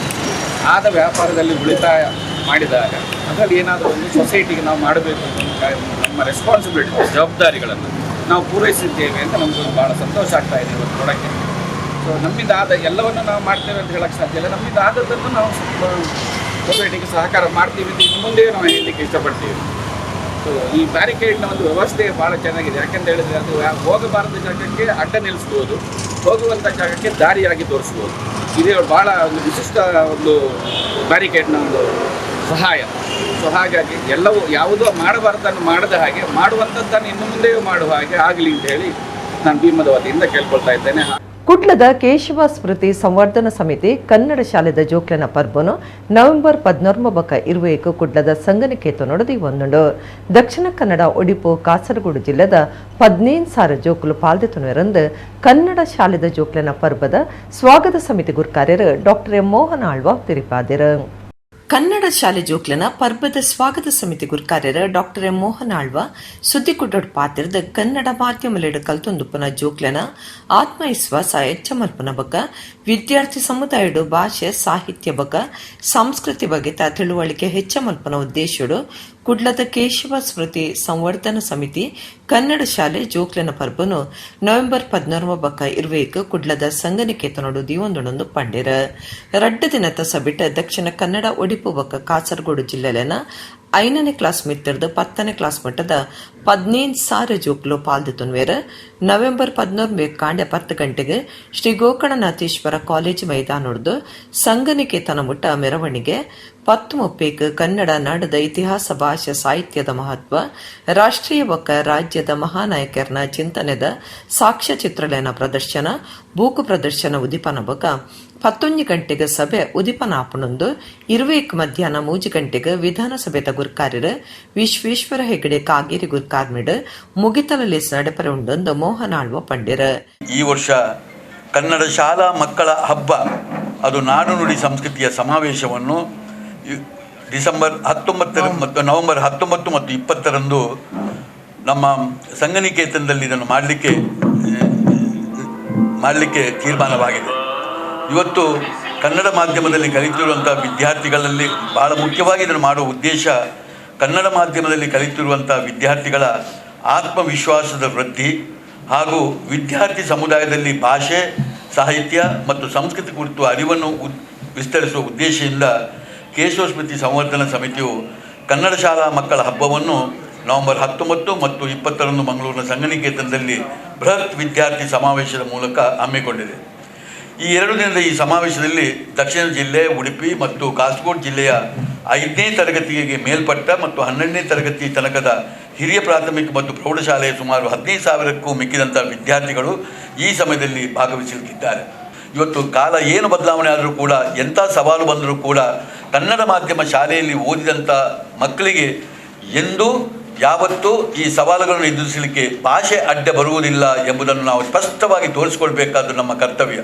ಆದ ವ್ಯಾಪಾರದಲ್ಲಿ ಉಳಿತಾಯ ಮಾಡಿದಾಗ ಅದರಲ್ಲಿ ಏನಾದರೂ ಒಂದು ಸೊಸೈಟಿಗೆ ನಾವು ಮಾಡಬೇಕು ಅಂತ ಒಂದು ನಮ್ಮ ರೆಸ್ಪಾನ್ಸಿಬಿಲಿಟಿ, ಜವಾಬ್ದಾರಿಗಳನ್ನು ನಾವು ಪೂರೈಸಿದ್ದೇವೆ ಅಂತ ನಮಗೊಂದು ಭಾಳ ಸಂತೋಷ ಆಗ್ತಾ ಇದೆ ಇವತ್ತು ಕೊಡೋಕ್ಕೆ. ಸೊ ನಮ್ಮಿಂದ ಆದ ಎಲ್ಲವನ್ನು ನಾವು ಮಾಡ್ತೇವೆ ಅಂತ ಹೇಳಕ್ಕೆ ಸಾಧ್ಯ ಇಲ್ಲ. ನಮ್ಮಿಂದ ಆದದ್ದನ್ನು ನಾವು ಸೊಸೈಟಿಗೆ ಸಹಕಾರ ಮಾಡ್ತೀವಿ ಅಂತ ಇನ್ನು ಮುಂದೆ ನಾವು ಹೇಳಲಿಕ್ಕೆ ಇಷ್ಟಪಡ್ತೀವಿ. ಸೊ ಈ ಬ್ಯಾರಿಕೇಡ್ನ ಒಂದು ವ್ಯವಸ್ಥೆ ಭಾಳ ಚೆನ್ನಾಗಿದೆ. ಯಾಕೆಂತ ಹೇಳಿದ್ರೆ ಅದು ಹೋಗಬಾರದ ಜಾಗಕ್ಕೆ ಅಡ್ಡ ನಿಲ್ಲಿಸ್ಬೋದು, ಹೋಗುವಂಥ ಜಾಗಕ್ಕೆ ದಾರಿಯಾಗಿ ತೋರಿಸ್ಬೋದು. ಇದೇ ಭಾಳ ಒಂದು ವಿಶಿಷ್ಟ ಒಂದು ಬ್ಯಾರಿಕೇಡ್ನ ಒಂದು ಸಹಾಯ. ಸೊ ಹಾಗಾಗಿ ಎಲ್ಲವೂ ಯಾವುದೋ ಮಾಡಬಾರ್ದನ್ನು ಮಾಡದ ಹಾಗೆ, ಮಾಡುವಂಥದ್ದನ್ನು ಇನ್ನು ಮುಂದೆಯೂ ಮಾಡುವ ಹಾಗೆ ಆಗಲಿ ಅಂತ ಹೇಳಿ ನಾನು ಭೀಮದ ವತಿಯಿಂದ ಕೇಳ್ಕೊಳ್ತಾ ಇದ್ದೇನೆ. ಕುಡ್ಲದ ಕೇಶವ ಸ್ಮೃತಿ ಸಂವರ್ಧನಾ ಸಮಿತಿ ಕನ್ನಡ ಶಾಲೆದ ಜೋಕ್ಲೆನ ಪರ್ಬನು ನವೆಂಬರ್ 11 ಬಕ ಇರುವೇಕು ಕುಡ್ಲದ ಸಂಗನಿಕೇತನೊಡದಿ ಒಂದುಂಡು. ದಕ್ಷಿಣ ಕನ್ನಡ, ಒಡಿಪು, ಕಾಸರಗೋಡು ಜಿಲ್ಲೆದ 15,000 ಜೋಕುಲು ಪಾಲ್ದೆತುನವೆರಂದು ಕನ್ನಡ ಶಾಲೆದ ಜೋಕ್ಲೆನ ಪರ್ಬದ ಸ್ವಾಗತ ಸಮಿತಿ ಗುರ್ಕಾರ್ಯರು ಡಾಕ್ಟರ್ ಎಂ ಮೋಹನ್ ಆಳ್ವ ತೆರಿಪಾದಿರು. ಕನ್ನಡ ಶಾಲೆ ಜೋಕ್ಲನ ಪರ್ಬದ ಸ್ವಾಗತ ಸಮಿತಿ ಗುರ್ಕಾರ್ಯರ ಡಾಕ್ಟರ್ ಎಂ ಮೋಹನ್ ಆಳ್ವ ಸುದ್ದಿಕುಡ್ಡೊಡ್ ಪಾತಿರ್ದ ಕನ್ನಡ ಮಾಧ್ಯಮಲೆಡ್ ಕಲ್ತೊಂದುಪ್ಪುನ ಜೋಕ್ಲನ ಆತ್ಮವಿಶ್ವಾಸ ಹೆಚ್ಚ ಮಲ್ಪುನ ಬೊಕ್ಕ ವಿದ್ಯಾರ್ಥಿ ಸಮುದಾಯಡು ಭಾಷೆ, ಸಾಹಿತ್ಯ ಬೊಕ್ಕ ಸಂಸ್ಕೃತಿ ಬಗೆತ ತಿಳುವಳಿಕೆ ಹೆಚ್ಚ ಮಲ್ಪುನ ಉದ್ದೇಶಡು ಕುಡ್ಲದ ಕೇಶವ ಸ್ಮೃತಿ ಸಂವರ್ಧನ ಸಮಿತಿ ಕನ್ನಡ ಶಾಲೆ ಜೋಕ್ಲೆನ ಪರ್ಬನು ನವೆಂಬರ್ 16 ಬೊಕ್ಕ 20ಕ್ ಕುಡ್ಲದ ಸಂಘನಿಕೇತನೊಡು ದೀವೊಂದುಂಡು ಪಂಡೆರ್. 2 ದಿನತ ಸಭೆಟ್ ದಕ್ಷಿಣ ಕನ್ನಡ, ಒಡಿಪು ಬೊಕ್ಕ ಕಾಸರಗೋಡು ಜಿಲ್ಲೆಲೆನ 5ನೇ ಕ್ಲಾಸ್ ಮಿತ್ತರ್ದ್ 10ನೇ ಕ್ಲಾಸ್ ಮಟ್ಟದ 15,000 ಜೋಕ್ಲು ಪಾಲ್ದೆತೊನ್ವೆರ್. ನವೆಂಬರ್ 11 ಕಾಂಡೆ 10 ಗಂಟೆಗೆ ಶ್ರೀ ಗೋಕರ್ಣನಾಥೇಶ್ವರ ಕಾಲೇಜು ಮೈದಾನೊಡ್ದು ಸಂಘನಿಕೇತನ ಮುಟ್ಟ ಮೆರವಣಿಗೆ, 10:30ಕ್ಕೆ ಕನ್ನಡ ನಾಡದ ಇತಿಹಾಸ, ಭಾಷೆ, ಸಾಹಿತ್ಯದ ಮಹತ್ವ, ರಾಷ್ಟ್ರೀಯ ಬೊಕ್ಕ ರಾಜ್ಯದ ಮಹಾನಾಯಕರ್ನ ಚಿಂತನೆದ ಸಾಕ್ಷ್ಯಚಿತ್ರಲೆನ ಪ್ರದರ್ಶನ, ಬೂಕು ಪ್ರದರ್ಶನ ಉದಿಪನ ಬೊಕ್ಕ 11 ಗಂಟೆಗೆ ಸಭೆ ಉದಿಪನ ಆಪುಂಡು. 21 ಮಧ್ಯಾಹ್ನ 3 ಗಂಟೆಗೆ ವಿಧಾನಸಭೆದ ಗುರ್ಕಾರ್ಯರು ವಿಶ್ವೇಶ್ವರ ಹೆಗಡೆ ಕಾಗೇರಿ ಗುರ್ಕಾರ್ಮಿಡ್ ಮುಗಿತಲ ಲೇಸ್ ನಡಪರೆ ಉಂಡೊಂದು ಮೋಹನ್ ಆಳ್ವ ಪಂಡೆರ್. ಈ ವರ್ಷ ಕನ್ನಡ ಶಾಲಾ ಮಕ್ಕಳ ಹಬ್ಬ, ಅದು ನಾಡು ನುಡಿ ಸಂಸ್ಕೃತಿಯ ಸಮಾವೇಶವನ್ನು ಡಿಸೆಂಬರ್ 19ರ ಮತ್ತು ನವೆಂಬರ್ 19 ಮತ್ತು 20ರಂದು ನಮ್ಮ ಸಂಘನಿಕೇತನದಲ್ಲಿ ಇದನ್ನು ಮಾಡಲಿಕ್ಕೆ ಮಾಡಲಿಕ್ಕೆ ತೀರ್ಮಾನವಾಗಿದೆ. ಇವತ್ತು ಕನ್ನಡ ಮಾಧ್ಯಮದಲ್ಲಿ ಕಲಿತಿರುವಂಥ ವಿದ್ಯಾರ್ಥಿಗಳಲ್ಲಿ ಬಹಳ ಮುಖ್ಯವಾಗಿ ಇದನ್ನು ಮಾಡುವ ಉದ್ದೇಶ ಕನ್ನಡ ಮಾಧ್ಯಮದಲ್ಲಿ ಕಲಿತಿರುವಂಥ ವಿದ್ಯಾರ್ಥಿಗಳ ಆತ್ಮವಿಶ್ವಾಸದ ವೃದ್ಧಿ ಹಾಗೂ ವಿದ್ಯಾರ್ಥಿ ಸಮುದಾಯದಲ್ಲಿ ಭಾಷೆ, ಸಾಹಿತ್ಯ ಮತ್ತು ಸಂಸ್ಕೃತಿ ಕುರಿತು ಅರಿವನ್ನು ವಿಸ್ತರಿಸುವ ಉದ್ದೇಶದಿಂದ ಕೇಶವ ಸ್ಮೃತಿ ಸಂವರ್ಧನಾ ಸಮಿತಿಯು ಕನ್ನಡ ಶಾಲಾ ಮಕ್ಕಳ ಹಬ್ಬವನ್ನು ನವೆಂಬರ್ 19 ಮತ್ತು 20ರಂದು ಮಂಗಳೂರಿನ ಸಂಘನಿಕೇತನದಲ್ಲಿ ಬೃಹತ್ ವಿದ್ಯಾರ್ಥಿ ಸಮಾವೇಶದ ಮೂಲಕ ಹಮ್ಮಿಕೊಂಡಿದೆ. ಈ 2 ದಿನದ ಈ ಸಮಾವೇಶದಲ್ಲಿ ದಕ್ಷಿಣ ಜಿಲ್ಲೆ, ಉಡುಪಿ ಮತ್ತು ಕಾಸರಗೋಡು ಜಿಲ್ಲೆಯ 5ನೇ ತರಗತಿಗೆ ಮೇಲ್ಪಟ್ಟ ಮತ್ತು 12ನೇ ತರಗತಿ ತನಕದ ಹಿರಿಯ ಪ್ರಾಥಮಿಕ ಮತ್ತು ಪ್ರೌಢಶಾಲೆಯ ಸುಮಾರು 15,000ಕ್ಕೂ ಮಿಕ್ಕಿದಂಥ ವಿದ್ಯಾರ್ಥಿಗಳು ಈ ಸಮಯದಲ್ಲಿ ಭಾಗವಹಿಸಲಿದ್ದಾರೆ. ಇವತ್ತು ಕಾಲ ಏನು ಬದಲಾವಣೆ ಆದರೂ ಕೂಡ, ಎಂಥ ಸವಾಲು ಬಂದರೂ ಕೂಡ, ಕನ್ನಡ ಮಾಧ್ಯಮ ಶಾಲೆಯಲ್ಲಿ ಓದಿದಂಥ ಮಕ್ಕಳಿಗೆ ಎಂದೂ ಯಾವತ್ತೂ ಈ ಸವಾಲುಗಳನ್ನು ಎದುರಿಸಲಿಕ್ಕೆ ಭಾಷೆ ಅಡ್ಡ ಬರುವುದಿಲ್ಲ ಎಂಬುದನ್ನು ನಾವು ಸ್ಪಷ್ಟವಾಗಿ ತೋರಿಸಿಕೊಳ್ಬೇಕಾದ್ದು ನಮ್ಮ ಕರ್ತವ್ಯ.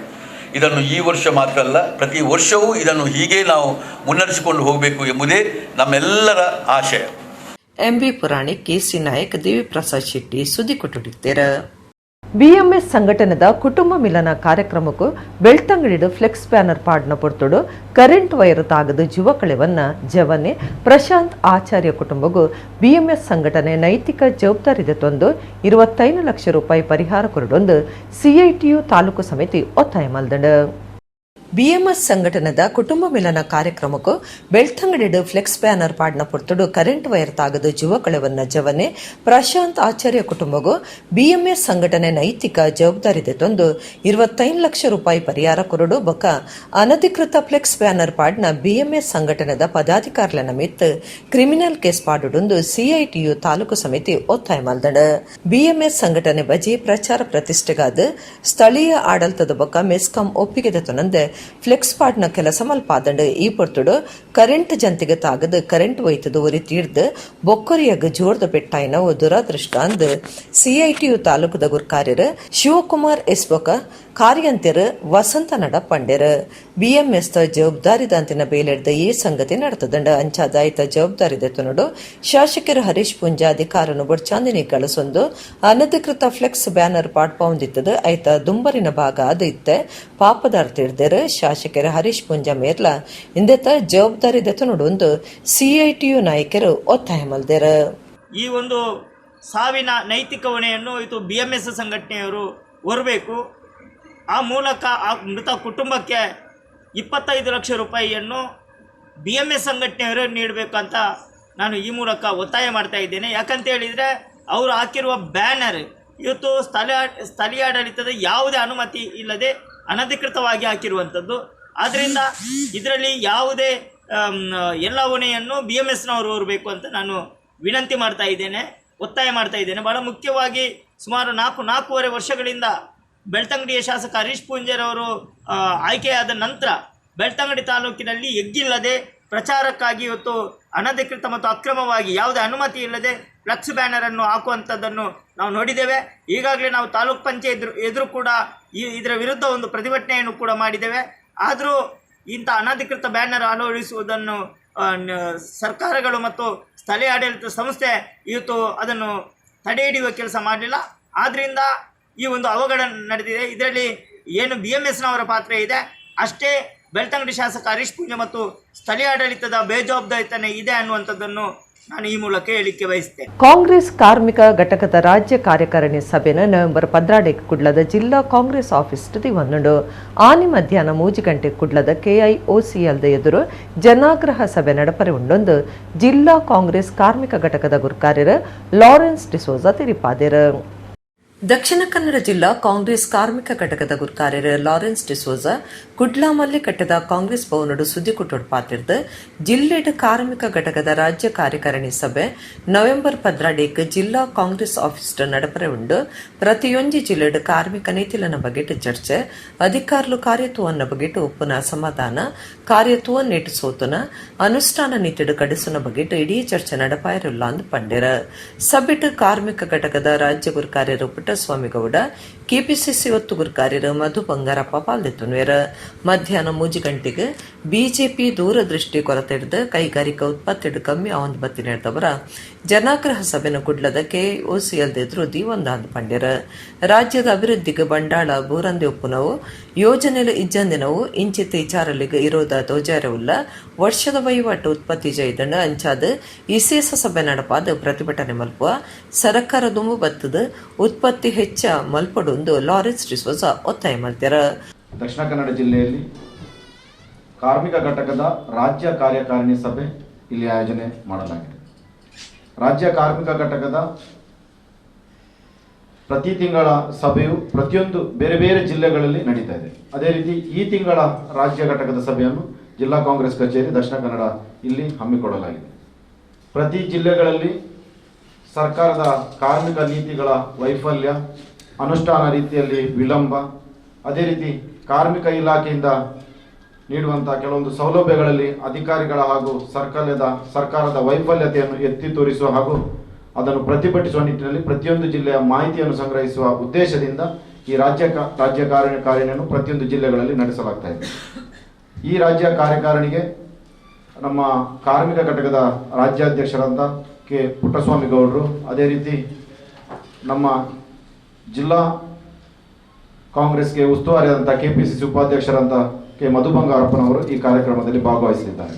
ಇದನ್ನು ಈ ವರ್ಷ ಮಾತ್ರ ಅಲ್ಲ, ಪ್ರತಿ ವರ್ಷವೂ ಇದನ್ನು ಹೀಗೆ ನಾವು ಮುನ್ನಡೆಸಿಕೊಂಡು ಹೋಗಬೇಕು ಎಂಬುದೇ ನಮ್ಮೆಲ್ಲರ ಆಶಯ. ಎಂಬಿ ಪುರಾಣಿಕ್, ಕೆಸಿ ನಾಯಕ್, ದೇವಿಪ್ರಸಾದ್ ಶೆಟ್ಟಿ ಸುದ್ದಿ ಕೊಟ್ಟಿದ್ದಾರೆ. ಬಿಎಂಎಸ್ ಸಂಘಟನೆದ ಕುಟುಂಬ ಮಿಲನ ಕಾರ್ಯಕ್ರಮಕ್ಕೂ ಬೆಳ್ತಂಗಡಿಡು ಫ್ಲೆಕ್ಸ್ ಬ್ಯಾನರ್ ಪಾಡ್ನ ಪೊರ್ತುಡು ಕರೆಂಟ್ ವೈರ್ ತಾಗದು ಜೀವಕಳೆವನ್ನ ಜವನೆ ಪ್ರಶಾಂತ್ ಆಚಾರ್ಯ ಕುಟುಂಬಗೂ ಬಿಎಂಎಸ್ ಸಂಘಟನೆ ನೈತಿಕ ಜವಾಬ್ದಾರಿ ತಂದು 25 ಲಕ್ಷ ರೂಪಾಯಿ ಪರಿಹಾರ ಕೊರಡೊಂದು ಸಿಐಟಿಯು ತಾಲೂಕು ಸಮಿತಿ ಒತ್ತಾಯ ಮಲ್ದಂಡು. ಬಿಎಂಎಸ್ ಸಂಘಟನೆದ ಕುಟುಂಬ ಮಿಲನ ಕಾರ್ಯಕ್ರಮಕ್ಕೂ ಬೆಳ್ತಂಗಡಿಡು ಫ್ಲೆಕ್ಸ್ ಬ್ಯಾನರ್ ಪಾಡ್ನ ಪೊರ್ತುಡು ಕರೆಂಟ್ ವೈರ್ ತಾಗದು ಜೀವಕಳೆವನ್ನ ಜವನೆ ಪ್ರಶಾಂತ್ ಆಚಾರ್ಯ ಕುಟುಂಬಗೂ ಬಿಎಂಎಸ್ ಸಂಘಟನೆ ನೈತಿಕ ಜವಾಬ್ದಾರಿ ತಂದು 25 ಲಕ್ಷ ರೂಪಾಯಿ ಪರಿಹಾರ ಕೊರಡು ಬೊಕ ಅನಧಿಕೃತ ಫ್ಲೆಕ್ಸ್ ಬ್ಯಾನರ್ ಪಾಡ್ನ ಬಿಎಂಎಸ್ ಸಂಘಟನೆದ ಪದಾಧಿಕಾರಿಗಳ ಮಿತ್ ಕ್ರಿಮಿನಲ್ ಕೇಸ್ ಪಾಡುಡೊಂದು ಸಿಐಟಿಯು ತಾಲೂಕು ಸಮಿತಿ ಒತ್ತಾಯ ಮಲ್ದಂಡ್. ಬಿಎಂಎಸ್ ಸಂಘಟನೆ ಬಜಿ ಪ್ರಚಾರ ಪ್ರತಿಷ್ಠೆಗಾದ ಸ್ಥಳೀಯ ಆಡಳಿತದ ಬೊಕ್ಕ ಮೆಸ್ಕಾಂ ಒಪ್ಪಿಗೆ ದೆತೊನಂದೆ ಫ್ಲೆಕ್ಸ್ ಪಾಡ್ನ ಕೆಲಸ ಮಲ್ಪಾದಂಡ್. ಈ ಪೊರ್ತುಡು ಕರೆಂಟ್ ಜಂತಿಗೆ ತಾಗದು ಕರೆಂಟ್ ಒಯ್ತದು ಒರಿ ತೀರ್ದು ಬೊಕ್ಕೊರಿಯಗ್ ಜೋರ್ದ ಪೆಟ್ಟಾಯಿನವು ದುರದೃಷ್ಟ ಅಂದ್ ಸಿಐಟಿಯು ತಾಲೂಕುದ ಗುರ್ಕಾರ್ಯರು ಶಿವಕುಮಾರ್ ಎಸ್ ಬೊಕ ಕಾರ್ಯಂತೆರ್ ವಸಂತ ನಡ ಪಂಡೆರ್. ಬಿಎಂಎಸ್ ದ ಜವಾಬ್ದಾರಿದಾಂತಿನ ಬೇಲೆಡ್ದ ಈ ಸಂಗತಿ ನಡತದಂಡ. ಅಂಚಾದಾಯಿತ ಜವಾಬ್ದಾರಿ ದೆತೊನೊಡು ಶಾಸಕರು ಹರೀಶ್ ಪೂಂಜಾ ಅಧಿಕಾರನು ಬೊಡ್ಚಾಂದಿನಿ ಗಳಸೊಂದು ಅನಧಿಕೃತ ಫ್ಲೆಕ್ಸ್ ಬ್ಯಾನರ್ ಪಾಡ್ಪೌಂದಿತ್ತದ ಐತ ದುಂಬರಿನ ಭಾಗ ಅದು ಇತ್ತೆ ಪಾಪದಾರ್ ತೀರ್ದೆರ್. ಶಾಸಕರು ಹರೀಶ್ ಪೂಂಜಾ ಮೇರ್ಲ ಇಂದೆತ ಜವಾಬ್ದಾರಿ ದೆತೊನೊಡು ಒಂದು ಸಿಐಟಿಯು ನಾಯಕರು ಒತ್ತಾಯ ಮಲ್ದೆರ್. ಈ ಒಂದು ಸಾವಿನ ನೈತಿಕ ಹೊಣೆಯನ್ನು ಇದು ಬಿಎಂಎಸ್ ಸಂಘಟನೆಯವರು ಹೊರಬೇಕು. ಆ ಮೂಲಕ ಆ ಮೃತ ಕುಟುಂಬಕ್ಕೆ 25 ಲಕ್ಷ ರೂಪಾಯಿಯನ್ನು ಬಿಎಂಎಸ್ ಸಂಘಟನೆಯವರೇ ನೀಡಬೇಕಂತ ನಾನು ಈ ಮೂಲಕ ಒತ್ತಾಯ ಮಾಡ್ತಾ ಇದ್ದೇನೆ. ಯಾಕಂತ ಹೇಳಿದರೆ, ಅವರು ಹಾಕಿರುವ ಬ್ಯಾನರ್ ಇವತ್ತು ಸ್ಥಳೀಯ ಆಡಳಿತದ ಯಾವುದೇ ಅನುಮತಿ ಇಲ್ಲದೆ ಅನಧಿಕೃತವಾಗಿ ಹಾಕಿರುವಂಥದ್ದು. ಆದ್ದರಿಂದ ಇದರಲ್ಲಿ ಯಾವುದೇ ಎಲ್ಲ ಹೊಣೆಯನ್ನು ಬಿಎಂಎಸ್ನವರು ಹೊರಬೇಕು ಅಂತ ನಾನು ವಿನಂತಿ ಮಾಡ್ತಾ ಇದ್ದೇನೆ, ಒತ್ತಾಯ ಮಾಡ್ತಾ ಇದ್ದೇನೆ. ಭಾಳ ಮುಖ್ಯವಾಗಿ ಸುಮಾರು 4, 4.5 ವರ್ಷಗಳಿಂದ ಬೆಳ್ತಂಗಡಿಯ ಶಾಸಕ ಹರೀಶ್ ಪೂಂಜರವರು ಆಯ್ಕೆಯಾದ ನಂತರ ಬೆಳ್ತಂಗಡಿ ತಾಲೂಕಿನಲ್ಲಿ ಎಗ್ಗಿಲ್ಲದೆ ಪ್ರಚಾರಕ್ಕಾಗಿ ಇವತ್ತು ಅನಧಿಕೃತ ಮತ್ತು ಅಕ್ರಮವಾಗಿ ಯಾವುದೇ ಅನುಮತಿ ಇಲ್ಲದೆ ಫ್ಲೆಕ್ಸ್ ಬ್ಯಾನರನ್ನು ಹಾಕುವಂಥದ್ದನ್ನು ನಾವು ನೋಡಿದ್ದೇವೆ. ಈಗಾಗಲೇ ನಾವು ತಾಲೂಕ್ ಪಂಚಾಯತ್ ಎದುರು ಎದುರು ಕೂಡ ಇದರ ವಿರುದ್ಧ ಒಂದು ಪ್ರತಿಭಟನೆಯನ್ನು ಕೂಡ ಮಾಡಿದ್ದೇವೆ. ಆದರೂ ಇಂಥ ಅನಧಿಕೃತ ಬ್ಯಾನರ್ ಅಳವಡಿಸುವುದನ್ನು ಸರ್ಕಾರಗಳು ಮತ್ತು ಸ್ಥಳೀಯ ಆಡಳಿತ ಸಂಸ್ಥೆ ಇವತ್ತು ಅದನ್ನು ತಡೆ ಹಿಡಿಯುವ ಕೆಲಸ ಮಾಡಲಿಲ್ಲ. ಆದ್ದರಿಂದ ಈ ಒಂದು ಅವಘಡ ನಡೆದಿದೆ. ಇದರಲ್ಲಿ ಏನು BMSನವರ ಪಾತ್ರ ಇದೆ ಅಷ್ಟೇ ಬೆಳ್ತಂಗಡಿ ಶಾಸಕ ಹರೀಶ್ ಪೂಂಜಾ ಮತ್ತು ಸ್ಥಳೀಯ ಆಡಳಿತದ ಬೇಜವಾಬ್ದಾರಿತನ ಇದೆ ಅನ್ನುವಂಥದ್ದನ್ನು ನಾನು ಈ ಮೂಲಕ ಹೇಳಿಕೆ ಬಯಸ್ತೇನೆ. ಕಾಂಗ್ರೆಸ್ ಕಾರ್ಮಿಕ ಘಟಕದ ರಾಜ್ಯ ಕಾರ್ಯಕಾರಿಣಿ ಸಭೆನ ನವೆಂಬರ್ 14 ಕುಡ್ಲದ ಜಿಲ್ಲಾ ಕಾಂಗ್ರೆಸ್ ಆಫೀಸ್ ದಿವಂದುಂಡು. ಆನಿ ಮಧ್ಯಾಹ್ನ 3 ಗಂಟೆ ಕುಡ್ಲದ ಕೆಐಒಸಿಎಲ್ದ ಎದುರು ಜನಾಗ್ರಹ ಸಭೆ ನಡಪರೆ ಉಂಡೊಂದು ಜಿಲ್ಲಾ ಕಾಂಗ್ರೆಸ್ ಕಾರ್ಮಿಕ ಘಟಕದ ಗುರ್ಕಾರ್ಯರು ಲಾರೆನ್ಸ್ ಡಿಸೋಜಾ ತೆರಿಪಾದೆರು. ದಕ್ಷಿಣ ಕನ್ನಡ ಜಿಲ್ಲಾ ಕಾಂಗ್ರೆಸ್ ಕಾರ್ಮಿಕ ಘಟಕದ ಗುರ್ಕಾರ್ಯರು ಲಾರೆನ್ಸ್ ಡಿಸೋಜಾ ಕುಡ್ಲಾ ಮಲ್ಲಿಕಟ್ಟದ ಕಾಂಗ್ರೆಸ್ ಭವನಡು ಸುದ್ದಿಕುಟ್ಟೋಡು ಪಾತಿರ್ದು ಜಿಲ್ಲೆಡ್ ಕಾರ್ಮಿಕ ಘಟಕದ ರಾಜ್ಯ ಕಾರ್ಯಕಾರಿಣಿ ಸಭೆ ನವೆಂಬರ್ 14 ಜಿಲ್ಲಾ ಕಾಂಗ್ರೆಸ್ ಆಫೀಸ್ ನಡಪರೆ ಉಂಡು. ಪ್ರತಿಯೊಂಜಿ ಜಿಲ್ಲೆಡ್ ಕಾರ್ಮಿಕ ನೀತಿಲನ ಬಗೆಟ್ ಚರ್ಚೆ, ಅಧಿಕಾರುಲು ಕಾರ್ಯತ್ವವನ್ನ ಬಗೆಟ್ ಒಪ್ಪುನ ಅಸಮಾಧಾನ, ಕಾರ್ಯತ್ವ ನೆಟ್ಟು ಸೋತುನ ಅನುಷ್ಠಾನ ನೀತಿಡು ಕಡಿಸುನ ಬಗೆಟ್ ಇಡೀ ಚರ್ಚೆ ನಡಪಾಯರುಲ್ಲ ಅಂದ್ ಪಂಡೆರ. ಸಭೆಟ್ ಕಾರ್ಮಿಕ ಘಟಕದ ರಾಜ್ಯ ಗುರುಕಾರ್ಯರು ಪುಟ್ಟಸ್ವಾಮಿಗೌಡ, ಕೆಪಿಸಿಸಿ ಒತ್ತು ಗುರುಕಾರ್ಯರು ಮಧು ಬಂಗಾರಪ್ಪ ಪಾಲ್ದೆತ್ತುನ್ವೇರ್. ಮಧ್ಯಾಹ್ನ 3 ಗಂಟೆಗೆ ಬಿಜೆಪಿ ದೂರದೃಷ್ಟಿ ಕೊರತೆ ಹಿಡಿದು ಕೈಗಾರಿಕಾ ಉತ್ಪತ್ತಿ ಕಮ್ಮಿ ಅವಂದ್ ಬತ್ತಿ ನಡೆದವರ ಜನಾಗ್ರಹ ಸಭೆನ ಕುಡ್ಲದ ಕೆಒಸಿಎಲ್ ಎದುರು ದೀವಂದ ಪಂಡ್ಯರ. ರಾಜ್ಯದ ಅಭಿವೃದ್ಧಿಗೆ ಬಂಡಾಳ ಬೂರಂದೆ ಒಪ್ಪುನವು, ಯೋಜನೆಲು ಇಜ್ಜಂದಿನವು ಇಂಚಿತ ವಿಚಾರಲಿಗೆ ಇರೋದ ತೋಜಾರವುಲ್ಲ. ವರ್ಷದ ವಹಿವಾಟು ಉತ್ಪತ್ತಿ ಜೈದಂಡ ಅಂಚಾದ ಇಸೇಸ ಸಭೆ ನಡಪಾದ ಪ್ರತಿಭಟನೆ ಮಲ್ಪುವ, ಸರಕಾರ ದುಂಬು ಬತ್ತದ ಉತ್ಪತ್ತಿ ಹೆಚ್ಚ ಮಲ್ಪಡೊಂದು ಲಾರೆನ್ಸ್ ಡಿಸೋಜಾ ಒತ್ತಾಯ ಮಾಡ್ತಾರ. ದಕ್ಷಿಣ ಕನ್ನಡ ಜಿಲ್ಲೆಯಲ್ಲಿ ಕಾರ್ಮಿಕ ಘಟಕದ ರಾಜ್ಯ ಕಾರ್ಯಕಾರಿಣಿ ಸಭೆ ಇಲ್ಲಿ ಆಯೋಜನೆ ಮಾಡಲಾಗಿದೆ. ರಾಜ್ಯ ಕಾರ್ಮಿಕ ಘಟಕದ ಪ್ರತಿ ತಿಂಗಳ ಸಭೆಯು ಪ್ರತಿಯೊಂದು ಬೇರೆ ಬೇರೆ ಜಿಲ್ಲೆಗಳಲ್ಲಿ ನಡೀತಾ ಇದೆ. ಅದೇ ರೀತಿ ಈ ತಿಂಗಳ ರಾಜ್ಯ ಘಟಕದ ಸಭೆಯನ್ನು ಜಿಲ್ಲಾ ಕಾಂಗ್ರೆಸ್ ಕಚೇರಿ ದಕ್ಷಿಣ ಕನ್ನಡ ಇಲ್ಲಿ ಹಮ್ಮಿಕೊಳ್ಳಲಾಗಿದೆ. ಪ್ರತಿ ಜಿಲ್ಲೆಗಳಲ್ಲಿ ಸರ್ಕಾರದ ಕಾರ್ಮಿಕ ನೀತಿಗಳ ವೈಫಲ್ಯ, ಅನುಷ್ಠಾನ ರೀತಿಯಲ್ಲಿ ವಿಳಂಬ, ಅದೇ ರೀತಿ ಕಾರ್ಮಿಕ ಇಲಾಖೆಯಿಂದ ನೀಡುವಂಥ ಕೆಲವೊಂದು ಸೌಲಭ್ಯಗಳಲ್ಲಿ ಅಧಿಕಾರಿಗಳ ಹಾಗೂ ಸರ್ಕಾರದ ವೈಫಲ್ಯತೆಯನ್ನು ಎತ್ತಿ ತೋರಿಸುವ ಹಾಗೂ ಅದನ್ನು ಪ್ರತಿಭಟಿಸುವ ನಿಟ್ಟಿನಲ್ಲಿ ಪ್ರತಿಯೊಂದು ಜಿಲ್ಲೆಯ ಮಾಹಿತಿಯನ್ನು ಸಂಗ್ರಹಿಸುವ ಉದ್ದೇಶದಿಂದ ಈ ರಾಜ್ಯ ಕಾರ್ಯಕಾರಿಣಿಯನ್ನು ಪ್ರತಿಯೊಂದು ಜಿಲ್ಲೆಗಳಲ್ಲಿ ನಡೆಸಲಾಗ್ತಾ ಇದೆ. ಈ ರಾಜ್ಯ ಕಾರ್ಯಕಾರಿಣಿಗೆ ನಮ್ಮ ಕಾರ್ಮಿಕ ಘಟಕದ ರಾಜ್ಯಾಧ್ಯಕ್ಷರಾದ ಕೆ ಪುಟ್ಟಸ್ವಾಮಿ ಗೌಡರು, ಅದೇ ರೀತಿ ನಮ್ಮ ಜಿಲ್ಲಾ ಕಾಂಗ್ರೆಸ್ಗೆ ಉಸ್ತುವಾರಿಯಾದಂಥ ಕೆಪಿಸಿಸಿ ಉಪಾಧ್ಯಕ್ಷರಾದಂಥ ಕೆ ಮಧು ಬಂಗಾರಪ್ಪನವರು ಈ ಕಾರ್ಯಕ್ರಮದಲ್ಲಿ ಭಾಗವಹಿಸಲಿದ್ದಾರೆ.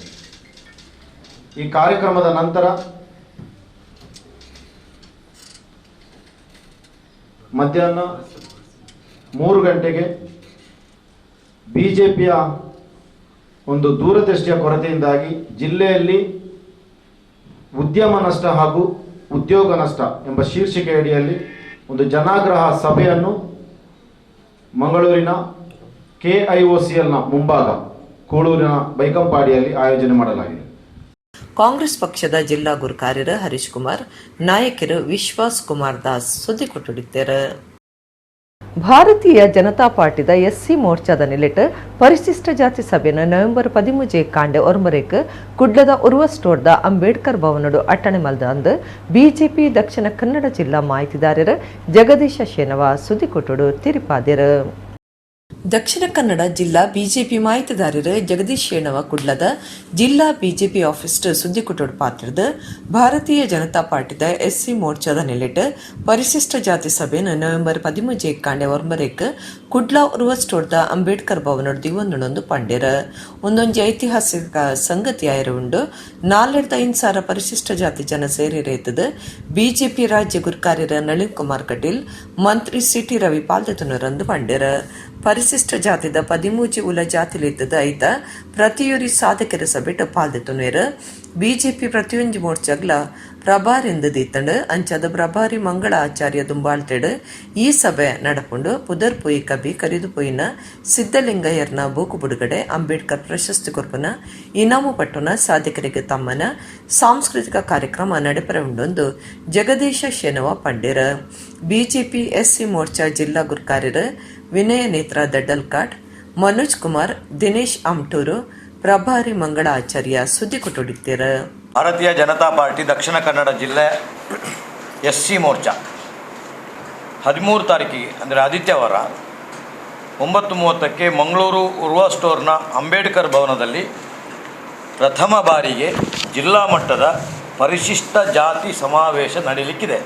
ಈ ಕಾರ್ಯಕ್ರಮದ ನಂತರ ಮಧ್ಯಾಹ್ನ 3 ಗಂಟೆಗೆ ಬಿಜೆಪಿಯ ಒಂದು ದೂರದೃಷ್ಟಿಯ ಕೊರತೆಯಿಂದಾಗಿ ಜಿಲ್ಲೆಯಲ್ಲಿ ಉದ್ಯಮ ನಷ್ಟ ಹಾಗೂ ಉದ್ಯೋಗ ನಷ್ಟ ಎಂಬ ಶೀರ್ಷಿಕೆಯಡಿಯಲ್ಲಿ ಒಂದು ಜನಾಗ್ರಹ ಸಭೆಯನ್ನು ಮಂಗಳೂರಿನ ಕೆಐಒಸಿಎಲ್ನ ಮುಂಭಾಗ ಕೂಳೂರಿನ ಬೈಕಂಪಾಡಿಯಲ್ಲಿ ಆಯೋಜನೆ ಮಾಡಲಾಗಿದೆ. ಕಾಂಗ್ರೆಸ್ ಪಕ್ಷದ ಜಿಲ್ಲಾ ಗುರುಕಾರ್ಯರು ಹರೀಶ್ ಕುಮಾರ್, ನಾಯಕರು ವಿಶ್ವಾಸ್ ಕುಮಾರ್ ದಾಸ್ ಸುದ್ದಿ ಕೊಟ್ಟಿದ್ದಾರೆ. ಭಾರತೀಯ ಜನತಾ ಪಾರ್ಟಿದ ಎಸ್ಸಿ ಮೋರ್ಚಾದ ನಿಲೆಟ್ ಪರಿಶಿಷ್ಟ ಜಾತಿ ಸಭೆಯನ್ನು ನವೆಂಬರ್ 13 ಕಾಂಡೆ ಒರ್ಮರೇಕ್ ಕುಡ್ಲದ ಉರ್ವ ಸ್ಟೋರ್ದ ಅಂಬೇಡ್ಕರ್ ಭವನಡು ಅಟ್ಟಣೆ ಮಲ್ದ ಅಂದು ಬಿಜೆಪಿ ದಕ್ಷಿಣ ಕನ್ನಡ ಜಿಲ್ಲಾ ಮಾಹಿತಿದಾರರು ಜಗದೀಶ ಶೇನವ ಸುದ್ದಿಕೊಟ್ಟಡು ತಿರಿಪಾದಿರು. ದಕ್ಷಿಣ ಕನ್ನಡ ಜಿಲ್ಲಾ ಬಿಜೆಪಿ ಮಾಹಿತಿದಾರರು ಜಗದೀಶ್ ಶೇಣವ ಕುಡ್ಲದ ಜಿಲ್ಲಾ ಬಿಜೆಪಿ ಆಫೀಸ್ ಸುದ್ದಿಕುಟೋಡ್ ಪಾತ್ರದ ಭಾರತೀಯ ಜನತಾ ಪಾರ್ಟಿದ ಎಸ್ಸಿ ಮೋರ್ಚಾದ ನೆಲೆಟ್ ಪರಿಶಿಷ್ಟ ಜಾತಿ ಸಭೆಯನ್ನು ನವೆಂಬರ್ 13 ಕಾಂಡೆ ಒರ್ಮರೇಕ್ ಕುಡ್ಲ ಉರ್ವ ಸ್ಟೋರ್ದ ಅಂಬೇಡ್ಕರ್ ಭವನಡ್ ದಿವೊಂದುಂಡು ಪಂಡೆರ್. ಒಂದೊಂಜಿ ಐತಿಹಾಸಿಕ ಸಂಗತಿ ಆಯರ ಉಂಡು. 4,500 ಪರಿಶಿಷ್ಟ ಜಾತಿ ಜನ ಸೇರಿರೇತದ ಬಿಜೆಪಿ ರಾಜ್ಯ ಗುರ್ಕಾರ್ಯರ ನಳಿನ್ ಕುಮಾರ್ ಕಟೀಲ್, ಮಂತ್ರಿ ಸಿಟಿ ರವಿ ಪಾಲ್ದೆತುನರಂದು ಪಂಡೆರ್. ಪರಿಶಿಷ್ಟ ಜಾತಿದ 13 ಉಲ ಜಾತಿಲಿತ್ತದ ಐತ ಪ್ರತಿಯೊರಿ ಸಾಧಕರ ಸಭೆಟ್ ಪಾಲ್ದೆತುನೇರ್. ಬಿಜೆಪಿ ಪ್ರತಿಯೊಂಜಿ ಮೋರ್ಚಾಗ್ಲ ಪ್ರಭಾರಿಂದ್ ದೀತಂಡ್. ಅಂಚಾದ ಪ್ರಭಾರಿ ಮಂಗಳ ಆಚಾರ್ಯ ದುಂಬಾಳ್ತೆಡ್ ಈ ಸಭೆ ನಡಪುಂಡು. ಪುದರ್ ಪೊಯಿ ಕಬಿ ಕರಿದು ಪೊಯಿನ ಸಿದ್ದಲಿಂಗಯ್ಯರ್ನ ಬೂಕು ಬುಡುಗಡೆ, ಅಂಬೇಡ್ಕರ್ ಪ್ರಶಸ್ತಿ ಕೊರ್ಪುನ, ಇನಾಮು ಪಟ್ಟುನ, ಸಾಧಕರಿಗೆ ತಮ್ಮನ, ಸಾಂಸ್ಕೃತಿಕ ಕಾರ್ಯಕ್ರಮ ನಡೆಪರೆ ಉಂಡೊಂದು ಜಗದೀಶ ಶೆನವ ಪಂಡಿರ. ಬಿಜೆಪಿ ಎಸ್ಸಿ ಮೋರ್ಚಾ ಜಿಲ್ಲಾ ಗುರ್ಕಾರ್ಯರು ವಿನಯ ನೇತ್ರ ದಡ್ಡಲ್ಕಾಟ್, ಮನೋಜ್ ಕುಮಾರ್, ದಿನೇಶ್ ಅಮ್ಟೂರು, ಪ್ರಭಾರಿ ಮಂಗಳ ಆಚಾರ್ಯ ಸುದ್ದಿ ಕೊಟ್ಟುಡಿತ್ತೀರ. ಭಾರತೀಯ ಜನತಾ ಪಾರ್ಟಿ ದಕ್ಷಿಣ ಕನ್ನಡ ಜಿಲ್ಲೆ ಎಸ್ ಸಿ ಮೋರ್ಚಾ 13 ತಾರೀಕಿಗೆ ಅಂದರೆ ಆದಿತ್ಯವಾರ 9:30ಕ್ಕೆ ಮಂಗಳೂರು ಉರ್ವ ಸ್ಟೋರ್ನ ಅಂಬೇಡ್ಕರ್ ಭವನದಲ್ಲಿ ಪ್ರಥಮ ಬಾರಿಗೆ ಜಿಲ್ಲಾ ಮಟ್ಟದ ಪರಿಶಿಷ್ಟ ಜಾತಿ ಸಮಾವೇಶ ನಡೀಲಿಕ್ಕಿದೆ.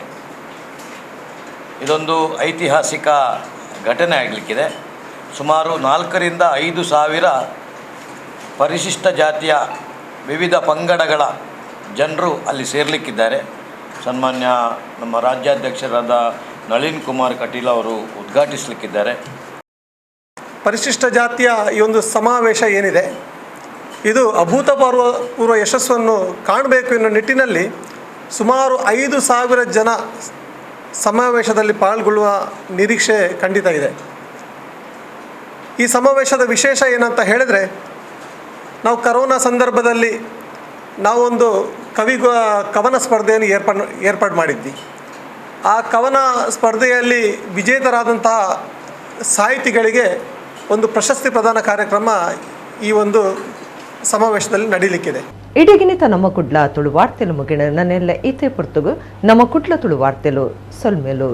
ಇದೊಂದು ಐತಿಹಾಸಿಕ ಘಟನೆ ಆಗಲಿಕ್ಕಿದೆ. ಸುಮಾರು 4ರಿಂದ 5 ಸಾವಿರ ಪರಿಶಿಷ್ಟ ಜಾತಿಯ ವಿವಿಧ ಪಂಗಡಗಳ ಜನರು ಅಲ್ಲಿ ಸೇರಲಿಕ್ಕಿದ್ದಾರೆ. ಸನ್ಮಾನ್ಯ ನಮ್ಮ ರಾಜ್ಯಾಧ್ಯಕ್ಷರಾದ ನಳಿನ್ ಕುಮಾರ್ ಕಟೀಲ್ ಅವರು ಉದ್ಘಾಟಿಸಲಿಕ್ಕಿದ್ದಾರೆ. ಪರಿಶಿಷ್ಟ ಜಾತಿಯ ಈ ಒಂದು ಸಮಾವೇಶ ಏನಿದೆ, ಇದು ಅಭೂತಪೂರ್ವ ಪೂರ್ವ ಯಶಸ್ಸನ್ನು ಕಾಣಬೇಕು ಎನ್ನುವ ನಿಟ್ಟಿನಲ್ಲಿ ಸುಮಾರು 5,000 ಜನ ಸಮಾವೇಶದಲ್ಲಿ ಪಾಲ್ಗೊಳ್ಳುವ ನಿರೀಕ್ಷೆ ಖಂಡಿತ ಇದೆ. ಈ ಸಮಾವೇಶದ ವಿಶೇಷ ಏನಂತ ಹೇಳಿದರೆ, ನಾವು ಕರೋನಾ ಸಂದರ್ಭದಲ್ಲಿ ನಾವೊಂದು ಕವನ ಸ್ಪರ್ಧೆಯನ್ನು ಏರ್ಪಾಡು ಏರ್ಪಾಡು ಮಾಡಿದ್ವಿ. ಆ ಕವನ ಸ್ಪರ್ಧೆಯಲ್ಲಿ ವಿಜೇತರಾದಂತಹ ಸಾಹಿತಿಗಳಿಗೆ ಒಂದು ಪ್ರಶಸ್ತಿ ಪ್ರದಾನ ಕಾರ್ಯಕ್ರಮ ಈ ಒಂದು ಸಮಾವೇಶದಲ್ಲಿ ನಡೀಲಿಕ್ಕಿದೆ. ಇಡೀಗಿನಿತ ನಮ್ಮ ಕುಡ್ಲ ತುಳು ವಾರ್ತೆಲು ಮುಗಿಣ. ನನ್ನೆಲ್ಲ ಈತೆ ಪುರ್ತುಗು ನಮ್ಮ ಕುಡ್ಲ ತುಳು ವಾರ್ತೆಲು. ಸೊಲ್ಮೆಲು.